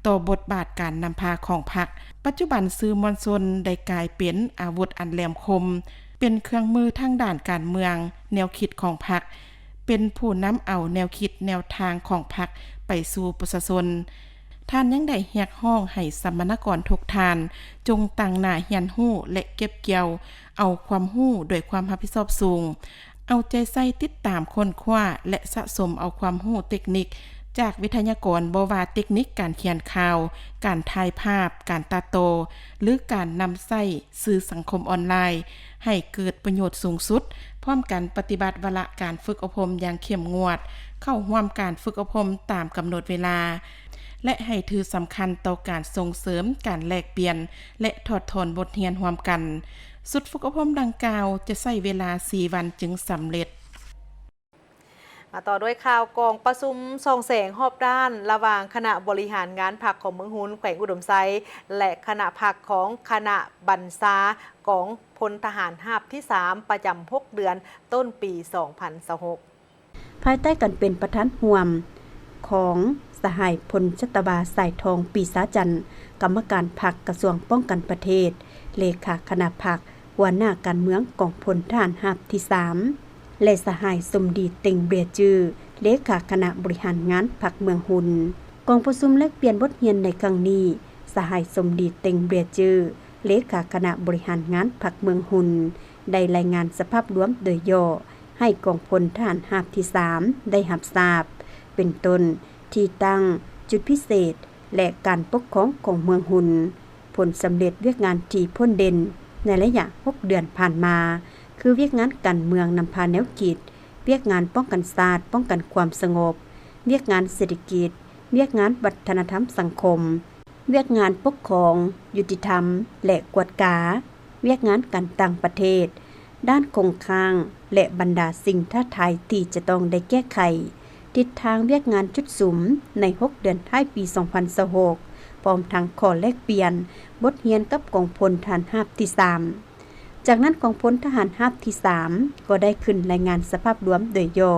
ຕໍ່ບົດບາດການນຳພາຂອງພັກ. ປັດຈຸບັນ, ສື່ມວນຊົນໄດ້ກາຍເປັນອາວຸດອັນແຫຼມຄົມ, ເປັນເຄື່ອງມືທາງດ້ານການເມືອງ, ແນວຄິດຂອງພັກ, ເປັນຜູ້ນຳເອົາແນວຄິດແນວທາງຂອງພັກໄປສູ່ປະຊາຊົນ. ທ່ານຍັງໄດ້ຮຽກຮ້ອງໃຫ້ສຳມະນາກອນທຸກທ່ານ ຈົ່ງຕັ້ງໜ້າຮຽນຮູ້ ແລະ ເກັບກ່ຽວເອົາຄວາມຮູ້ດ້ວຍຄວາມຮັບຜິດຊອບສູງ, ເອົາໃຈໃສ່ຕິດຕາມຄົ້ນຄວ້າ ແລະ ສະສົມເອົາຄວາມຮູ້ເຕັກນິກຈາກວິທະຍາກອນ, ບໍ່ວ່າເຕັກນິກການຂຽນຂ່າວ, ການຖ່າຍພາບ, ການຕັດຕໍ່ ຫຼື ການນຳໃຊ້ສື່ສັງຄົມອອນລາຍ ໃຫ້ເກີດປະໂຫຍດສູງສຸດ, ພ້ອມກັນປະຕິບັດວາລະການຝຶກອົບຮົມຢ່າງເຂັ້ມງວດ, ເຂົ້າຮ່ວມການຝຶກອົບຮົມຕາມກຳນົດເວລາ ແລະ ໃຫ້ຖືສຳຄັນຕໍ່ການສົ່ງເສີມການແລກປ່ຽນ ແລະ ຖອດຖອນບົດຮຽນຮ່ວມກັນ. ຊຸດຝຶກອົບຮົມດັ່ງກ່າວຈະໃຊ້ເວລາສີ່ວັນຈຶ່ງສຳເລັດ. ມາຕໍ່ດ້ວຍຂ່າວກອງປະຊຸມສ່ອງແສງຮອບດ້ານ ລະຫວ່າງຄະນະບໍລິຫານງານພັກຂອງເມືອງຮຸນ ແຂວງອຸດົມໄຊ ແລະ ຄະນະພັກຂອງຄະນະບັນຊາກອງພົນທະຫານຮາບທີສາມ ປະຈຳຫົກເດືອນຕົ້ນປີສອງພັນຊາວຫົກ. ພາຍໃຕ້ການເປັນປະທານຮ່ວມຂອງສະຫາຍ ພົນຈັດຕະວາ ສາຍທອງ ປີຊາຈັນ ກຳມະການພັກກະຊວງປ້ອງກັນປະເທດ, ເລຂາຄະນະພັກ, ຫົວໜ້າການເມືອງກອງພົນທະຫານຮາບທີສາມ ແລະ ສະຫາຍ ສົມດີ ເຕັງເບຍຈື່ ເລຂາຄະນະບໍລິຫານງານພັກເມືອງຮຸນ. ກອງປະຊຸມແລກປ່ຽນບົດຮຽນໃນຄັ້ງນີ້, ສະຫາຍ ສົມດີ ເຕັງເບຍຈື່ ເລຂາຄະນະບໍລິຫານງານພັກເມືອງຮຸນ ໄດ້ລາຍງານສະພາບລວມໂດຍຫຍໍ້ ໃຫ້ກອງພົນທະຫານຮາບທີສາມໄດ້ຮັບຊາບ, ເປັນຕົ້ນ ທີ່ຕັ້ງ, ຈຸດພິເສດ ແລະ ການປົກຄອງຂອງເມືອງຮຸນ, ຜົນສຳເລັດວຽກງານທີ່ພົ້ນເດັ່ນໃນໄລຍະຫົກເດືອນຜ່ານມາ ຄື ວຽກງານການເມືອງນຳພາແນວຄິດ, ວຽກງານປ້ອງກັນຊາດປ້ອງກັນຄວາມສະຫງົບ, ວຽກງານເສດຖະກິດ, ວຽກງານວັດທະນະທຳສັງຄົມ, ວຽກງານປົກຄອງ, ຍຸຕິທຳ ແລະ ກວດກາ, ວຽກງານການຕ່າງປະເທດ, ດ້ານຄົງຄ້າງ ແລະ ບັນດາສິ່ງທ້າທາຍທີ່ຈະຕ້ອງໄດ້ແກ້ໄຂ, ທິດທາງວຽກງານຈຸດສຸມໃນຫົກເດືອນທ້າຍປີສອງພັນຊາວຫົກ ພ້ອມທັງຂໍ້ແລກປ່ຽນບົດຮຽນກັບກອງພົນທະຫານຮາບທີສາມ. ຈາກນັ້ນ ກອງພົນທະຫານຮາບທີສາມກໍໄດ້ຂຶ້ນລາຍງານສະພາບລວມໂດຍຫຍໍ້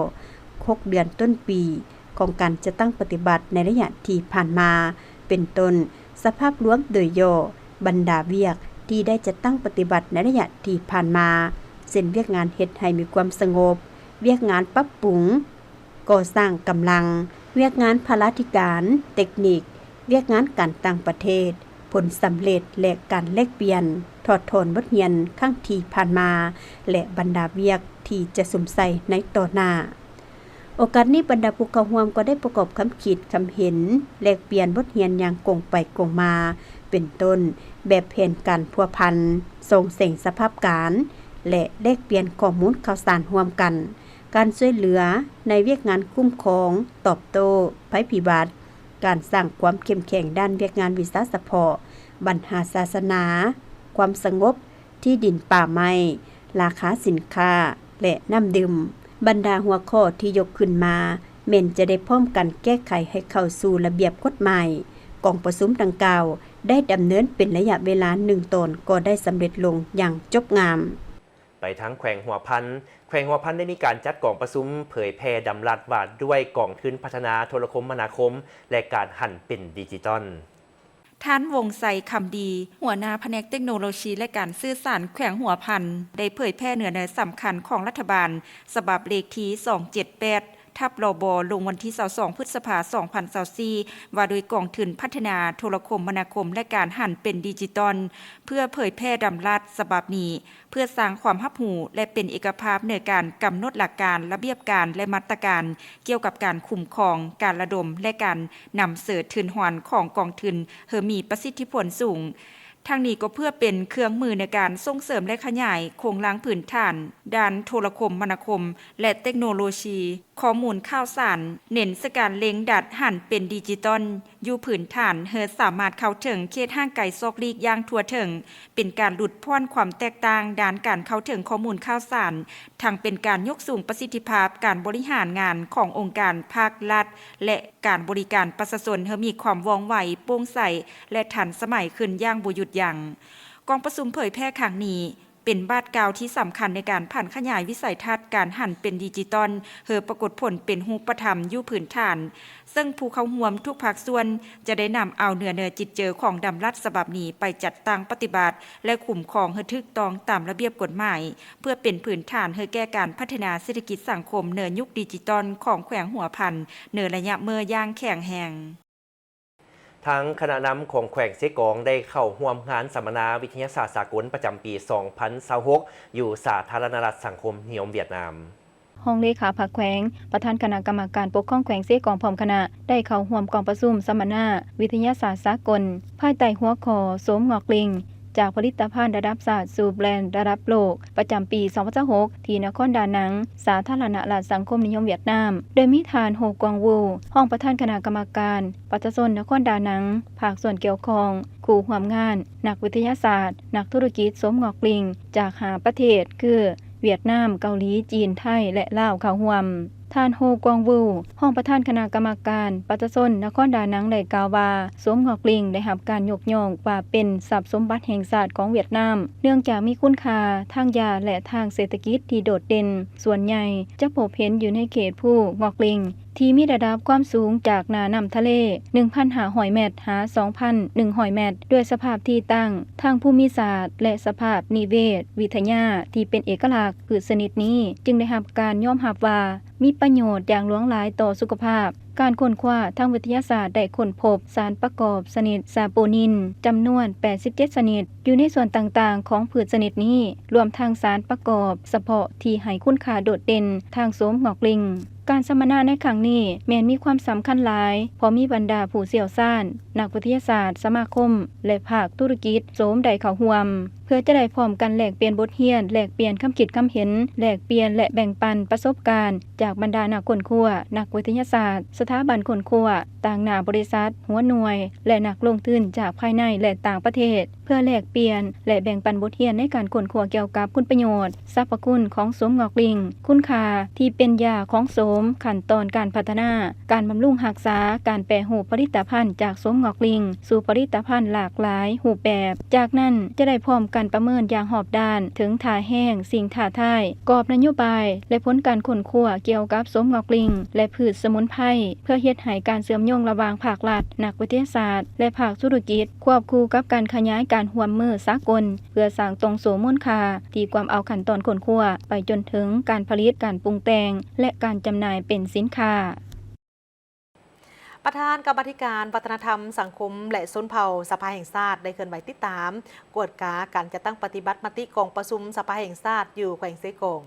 ຫົກເດືອນຕົ້ນປີຂອງການຈັດຕັ້ງປະຕິບັດໃນໄລຍະທີ່ຜ່ານມາ ເປັນຕົ້ນ ສະພາບລວມໂດຍຫຍໍ້ບັນດາວຽກທີ່ໄດ້ຈັດຕັ້ງປະຕິບັດໃນໄລຍະທີ່ຜ່ານມາ ເຊັ່ນ ວຽກງານເຮັດໃຫ້ມີຄວາມສະຫງົບ, ວຽກງານປັບປຸງ ກໍ່ສ້າງກຳລັງ, ວຽກງານພາລາທິການ, ເຕັກນິກ, ວຽກງານການຕ່າງປະເທດ, ຜົນສຳເລັດ ແລະ ການແລກປ່ຽນ, ຖອດຖອນບົດຮຽນຄັ້ງທີ່ຜ່ານມາ ແລະ ບັນດາວຽກທີ່ຈະສຸມໃສ່ໃນຕໍ່ໜ້າ. ໂອກາດນີ້ ບັນດາຜູ້ເຂົ້າຮ່ວມກໍໄດ້ປະກອບຄຳຄິດຄຳເຫັນ ແລກປ່ຽນບົດຮຽນຢ່າງກົງໄປກົງມາ ເປັນຕົ້ນ ແບບແຜນການພົວພັນ, ສ່ອງແສງສະພາບການ ແລະ ແລກປ່ຽນຂໍ້ມູນຂ່າວສານຮ່ວມກັນ, ການຊ່ວຍເຫຼືອໃນວຽກງານຄຸ້ມຄອງ, ຕອບໂຕ້ໄພພິບັດ, ການສ້າງຄວາມເຂັ້ມແຂງດ້ານວຽກງານວິຊາສະເພາະ, ບັນຫາສາສະໜາ, ຄວາມສະຫງົບ, ທີ່ດິນປ່າໄມ້, ລາຄາສິນຄ້າ ແລະ ນ້ຳດື່ມ. ບັນດາຫົວຂໍ້ທີ່ຍົກຂຶ້ນມາ ແມ່ນຈະໄດ້ພ້ອມກັນແກ້ໄຂໃຫ້ເຂົ້າສູ່ລະບຽບກົດໝາຍ. ກອງປະຊຸມດັ່ງກ່າວໄດ້ດຳເນີນເປັນໄລຍະເວລາໜຶ່ງຕອນ ກໍໄດ້ສຳເລັດລົງຢ່າງຈົບງາມ. ໄປທາງແຂວງຫົວພັນ, ແຂວງຫົວພັນໄດ້ມີການຈັດກອງປະຊຸມເຜີຍແຜ່ດຳລັດວ່າດ້ວຍກອງທຶນພັດທະນາໂທລະຄົມມະນາຄົມ ແລະ ການຫັນເປັນດິຈິຕອນ. ທ່ານ ວົງໄຊ ຄຳດີ ຫົວໜ້າພະແນກເຕັກໂນໂລຊີ ແລະ ການສື່ສານແຂວງຫົວພັນ ໄດ້ເຜີຍແຜ່ເນື້ອໃນສຳຄັນຂອງລັດຖະບານ ສະບັບເລກທີສອງເຈັດແປດ ທັບ ລບ ລົງວັນທີຊາວສອງ ພຶດສະພາ ສອງພັນຊາວສີ່ ວ່າດ້ວຍກອງທຶນພັດທະນາໂທລະຄົມມະນາຄົມ ແລະ ການຫັນເປັນດິຈິຕອນ ເພື່ອເຜີຍແຜ່ດຳລັດສະບັບນີ້ ເພື່ອສ້າງຄວາມຮັບຮູ້ ແລະ ເປັນເອກະພາບໃນການກຳນົດຫຼັກການ, ລະບຽບການ ແລະ ມາດຕະການກ່ຽວກັບການຄຸ້ມຄອງ, ການລະດົມ ແລະ ການນຳເສີທຶນຮອນຂອງກອງທຶນໃຫ້ມີປະສິດທິຜົນສູງ. ທັງນີ້ກໍເພື່ອເປັນເຄື່ອງມືໃນການສົ່ງເສີມ ແລະ ຂະຫຍາຍໂຄງລ່າງພື້ນຖານດ້ານໂທລະຄົມມະນາຄົມ ແລະ ເຕັກໂນໂລຊີ ຂໍ້ມູນຂ່າວສານ, ເນັ້ນໃສ່ການເລັ່ງດັດຫັນເປັນດິຈິຕອນ ຢູ່ພື້ນຖານ ເພື່ອສາມາດເຂົ້າເຖິງເຂດຫ່າງໄກສອກຫຼີກຢ່າງທົ່ວເຖິງ, ເປັນການຫຼຸດຜ່ອນຄວາມແຕກຕ່າງດ້ານການເຂົ້າເຖິງຂໍ້ມູນຂ່າວສານ, ທັງເປັນການຍົກສູງປະສິດທິພາບການບໍລິຫານງານຂອງອົງການພາກລັດ ແລະ ການບໍລິການປະຊາຊົນໃຫ້ມີຄວາມວ່ອງໄວ, ໂປ່ງໃສ ແລະ ທັນສະໄໝຂຶ້ນຢ່າງບໍ່ຢຸດຢັ້ງ. ກອງປະຊຸມເຜີຍແຜ່ຄັ້ງນີ້ ເປັນບາດກ້າວທີ່ສຳຄັນໃນການຜັນຂະຫຍາຍວິໄສທັດການຫັນເປັນດິຈິຕອນ ໃຫ້ປາກົດຜົນເປັນຮູບປະທຳຢູ່ພື້ນຖານ, ເຊິ່ງຜູ້ເຂົ້າຮ່ວມທຸກພາກສ່ວນຈະໄດ້ນຳເອົາເນື້ອໃນຈິດໃຈຂອງດຳລັດສະບັບນີ້ໄປຈັດຕັ້ງປະຕິບັດ ແລະ ຄຸ້ມຄອງໃຫ້ຖືກຕ້ອງຕາມລະບຽບກົດໝາຍ, ເພື່ອເປັນພື້ນຖານໃຫ້ແກ່ການພັດທະນາເສດຖະກິດສັງຄົມໃນຍຸກດິຈິຕອນຂອງແຂວງຫົວພັນ ໃນໄລຍະເມີຢ່າງແຂງແຮງ. ທາງຄະນະນຳຂອງແຂວງເຊກອງໄດ້ເຂົ້າຮ່ວມງານສຳມະນາວິທະຍາສາດສາກົນປະຈຳປີສອງພັນຊາວຫົກ ຢູ່ສາທາລະນະລັດສັງຄົມນິຍົມຫວຽດນາມ. ຮອງເລຂາພັກແຂວງ, ປະທານຄະນະກຳມະການປົກຄອງແຂວງເຊກອງ ພ້ອມຄະນະ ໄດ້ເຂົ້າຮ່ວມກອງປະຊຸມສຳມະນາວິທະຍາສາດສາກົນ ພາຍໃຕ້ຫົວຂໍ້ ໂສມງອກລິ່ງ ຈາກຜະລິດຕະພັນລະດັບຊາດສູ່ແບຣນລະດັບໂລກ ປະຈຳປີສອງພັນຊາວຫົກ ທີ່ນະຄອນດານັງ, ສາທາລະນະລັດສັງຄົມນິຍົມຫວຽດນາມ, ໂດຍມີທ່ານ ໂຮ ກວາງ ວູ ຮອງປະທານຄະນະກຳມະການປະຊາຊົນນະຄອນດານັງ, ພາກສ່ວນກ່ຽວຂ້ອງ, ຄູ່ຮ່ວມງານ, ນັກວິທະຍາສາດ, ນັກທຸລະກິດໂສມງອກລິ່ງຈາກຫ້າປະເທດ ຄື ຫວຽດນາມ, ເກົາຫຼີ, ຈີນ, ໄທ ແລະ ລາວ ເຂົ້າຮ່ວມ. ທ່ານ ໂຮ ກວາງ ວູ ຮອງປະທານຄະນະກຳມະການປະຊາຊົນນະຄອນດານັງ ໄດ້ກ່າວວ່າ ໂສມງອກລິ່ງໄດ້ຮັບການຍົກຍ້ອງວ່າເປັນຊັບສົມບັດແຫ່ງຊາດຂອງຫວຽດນາມ ເນື່ອງຈາກມີຄຸນຄ່າທາງຢາດ ແລະ ທາງເສດຖະກິດທີ່ໂດດເດັ່ນ. ສ່ວນໃຫຍ່ຈະພົບເຫັນຢູ່ໃນເຂດພູງອກລິ່ງ ທີ່ມີລະດັບຄວາມສູງຈາກໜ້ານ້ຳທະເລ ໜຶ່ງພັນຫ້າຮ້ອຍແມັດ ຫາ ສອງພັນໜຶ່ງຮ້ອຍແມັດ ດ້ວຍສະພາບທີ່ຕັ້ງທາງພູມິສາດ ແລະ ສະພາບນິເວດວິທະຍາທີ່ເປັນເອກະລັກ, ພືດຊະນິດນີ້ຈຶ່ງໄດ້ຮັບການຍອມຮັບວ່າ ມີປະໂຫຍດຢ່າງຫຼວງຫຼາຍຕໍ່ສຸຂະພາບ. ການຄົ້ນຄວ້າທາງວິທະຍາສາດໄດ້ຄົ້ນພົບສານປະກອບຊະນິດຊາໂປນິນ ຈຳນວນແປດສິບເຈັດຊະນິດ ຢູ່ໃນສ່ວນຕ່າງໆຂອງພືດຊະນິດນີ້, ລວມທັງສານປະກອບສະເພາະທີ່ໃຫ້ຄຸນຄ່າໂດດເດັ່ນທາງໂສມງອກລິ່ງ. ການສຳມະນາໃນຄັ້ງນີ້ແມ່ນມີຄວາມສຳຄັນຫຼາຍ ເພາະມີບັນດາຜູ້ຊ່ຽວຊານ, ນັກວິທະຍາສາດ, ສະມາຄົມ ແລະ ພາກທຸລະກິດໂສມໄດ້ເຂົ້າຮ່ວມ. ເພື່ອຈະໄດ້ພ້ອມກັນແລກປ່ຽນບົດຮຽນ, ແລກປ່ຽນຄຳຄິດຄຳເຫັນ, ແລກປ່ຽນ ແລະ ແບ່ງປັນປະສົບການຈາກບັນດານັກຄົ້ນຄວ້າ, ນັກວິທະຍາສາດ, ສະຖາບັນຄົ້ນຄວ້າ, ຕາງໜ້າບໍລິສັດ, ຫົວໜ່ວຍ ແລະ ນັກລົງທຶນຈາກພາຍໃນ ແລະ ຕ່າງປະເທດ, ເພື່ອແລກປ່ຽນ ແລະ ແບ່ງປັນບົດຮຽນໃນການຄົ້ນຄວ້າກ່ຽວກັບຄຸນປະໂຫຍດ, ສັບພະຄຸນຂອງໂສມງອກລິ່ງ, ຄຸນຄ່າທີ່ເປັນຢາຂອງໂສ ມ ຂັ້ນຕອນການພັດທະນາ, ການບຳລຸງຮັກສາ, ການແປຮູບຜະລິດຕະພັນຈາກໂສມງອກລິງ ສູ່ຜະລິດຕະພັນຫຼາກຫຼາຍຮູບແບບ. ຈາກນັ້ນຈະໄດ້ພ້ອມກັນປະເມີນຢ່າງຮອບດ້ານເຖິງທ່າແຮງ, ສິ່ງທ້າທາຍ, ກອບນະໂຍບາຍ ແລະ ຜົນການຄົ້ນຄວ້າກ່ຽວກັບໂສມງອກລິງ ແລະ ພືດສະໝຸນໄພ ເພື່ອເຮັດໃຫ້ການເຊື່ອມໂຍງລະຫວ່າງພາກລັດ, ນັກວິທະຍາສາດ ແລະ ພາກທຸລະກິດ ຄວບຄູ່ກັບການຂະຫຍາຍການຮ່ວມມືສາກົນ ເພື່ອສ້າງຕ່ອງໂສ້ມູນຄ່າ, ຕີຄວາມເອົາຂັ້ນຕອນຄົ້ນຄວ້າໄປຈົນເຖິງການຜະລິດ, ການປຸງແຕ່ງ ແລະ ການຈຳໜ່າຍເປັນສິນຄ້າ. ປະທານກຳມາທິການວັດທະນະທຳ, ສັງຄົມ ແລະ ຊົນເຜົ່າສະພາແຫ່ງຊາດ ໄດ້ເຄື່ອນໄຫວຕິດຕາມ, ກວດກາການຈັດຕັ້ງປະຕິບັດມະຕິກອງປະຊຸມສະພາແຫ່ງຊາດຢູ່ແຂວງເຊກອງ.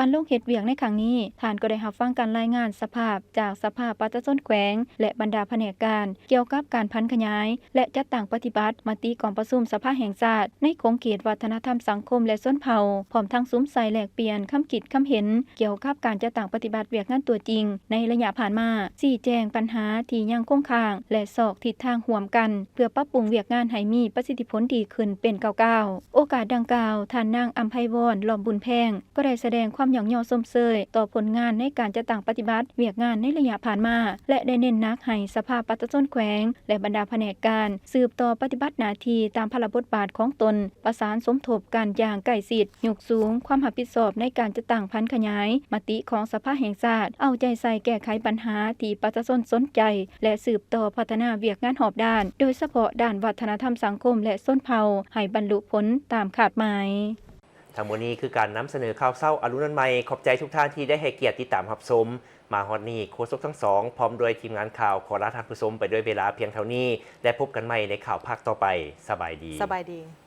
ການລົງເຮັດວຽກໃນຄັ້ງນີ້, ທ່ານກໍໄດ້ຮັບຟັງການລາຍງານສະພາບຈາກສະພາປະຊາຊົນແຂວງ ແລະ ບັນດາພະແນກການ ກ່ຽວກັບການຜັນຂະຫຍາຍ ແລະ ຈັດຕັ້ງປະຕິບັດມະຕິກອງປະຊຸມສະພາແຫ່ງຊາດ ໃນຂົງເຂດວັດທະນະທຳ, ສັງຄົມ ແລະ ຊົນເຜົ່າ, ພ້ອມທັງສຸມໃສ່ແລກປ່ຽນຄຳຄິດຄຳເຫັນກ່ຽວກັບການຈັດຕັ້ງປະຕິບັດວຽກງານຕົວຈິງໃນໄລຍະຜ່ານມາ, ຊີ້ແຈງບັນຫາທີ່ຍັງຄົງຄ້າງ ແລະ ຊອກທິດທາງຮ່ວມກັນ ເພື່ອປັບປຸງວຽກງານໃຫ້ມີປະສິດທິຜົນດີຂຶ້ນເປັນກ້າວໆ. ໂອກາດດັ່ງກ່າວ, ທ່ານນາງອຳໄພວອນ ລ້ອມບຸນແພງ ກໍໄດ້ສະແດງຄວາມຍ້ອງຍໍຊົມເຊີຍຕໍ່ຜົນງານໃນການຈັດຕັ້ງປະຕິບັດວຽກງານໃນໄລຍະຜ່ານມາ ແລະ ໄດ້ເນັ້ນໜັກໃຫ້ສະພາປະຊາຊົນແຂວງ ແລະ ບັນດາພະແນກການ ສືບຕໍ່ປະຕິບັດໜ້າທີ່ຕາມພາລະບົດບາດຂອງຕົນ, ປະສານສົມທົບກັນຢ່າງໃກ້ຊິດ, ຍົກສູງຄວາມຮັບຜິດຊອບໃນການຈັດຕັ້ງຜັນຂະຫຍາຍມະຕິຂອງສະພາແຫ່ງຊາດ, ເອົາໃຈໃສ່ແກ້ໄຂບັນຫາທີ່ປະຊາຊົນສົນໃຈ ແລະ ສືບຕໍ່ພັດທະນາວຽກງານຮອບດ້ານ, ໂດຍສະເພາະດ້ານວັດທະນະທຳ, ສັງຄົມ ແລະ ຊົນເຜົ່າ ໃຫ້ບັນລຸຜົນຕາມຄາດໝາຍ. ທັງໝົດນີ້ຄືການນຳສະເໜີຂ່າວເຊົ້າອະລຸນວັນໃໝ່. ຂອບໃຈທຸກທ່ານທີ່ໄດ້ໃຫ້ກຽດຕິດຕາມຮັບຊົມ. ມາຮອດນີ້, ໂຄສົກທັງສອງ ພ້ອມດ້ວຍທີມງານຂ່າວ ຂໍລາທ່ານຜູ້ຊົມໄປດ້ວຍເວລາພຽງເທົ່ານີ້ ແລະ ພົບກັນໃໝ່ໃນຂ່າວພາກຕໍ່ໄປ. ສະບາຍດີ. ສະບາຍດີ.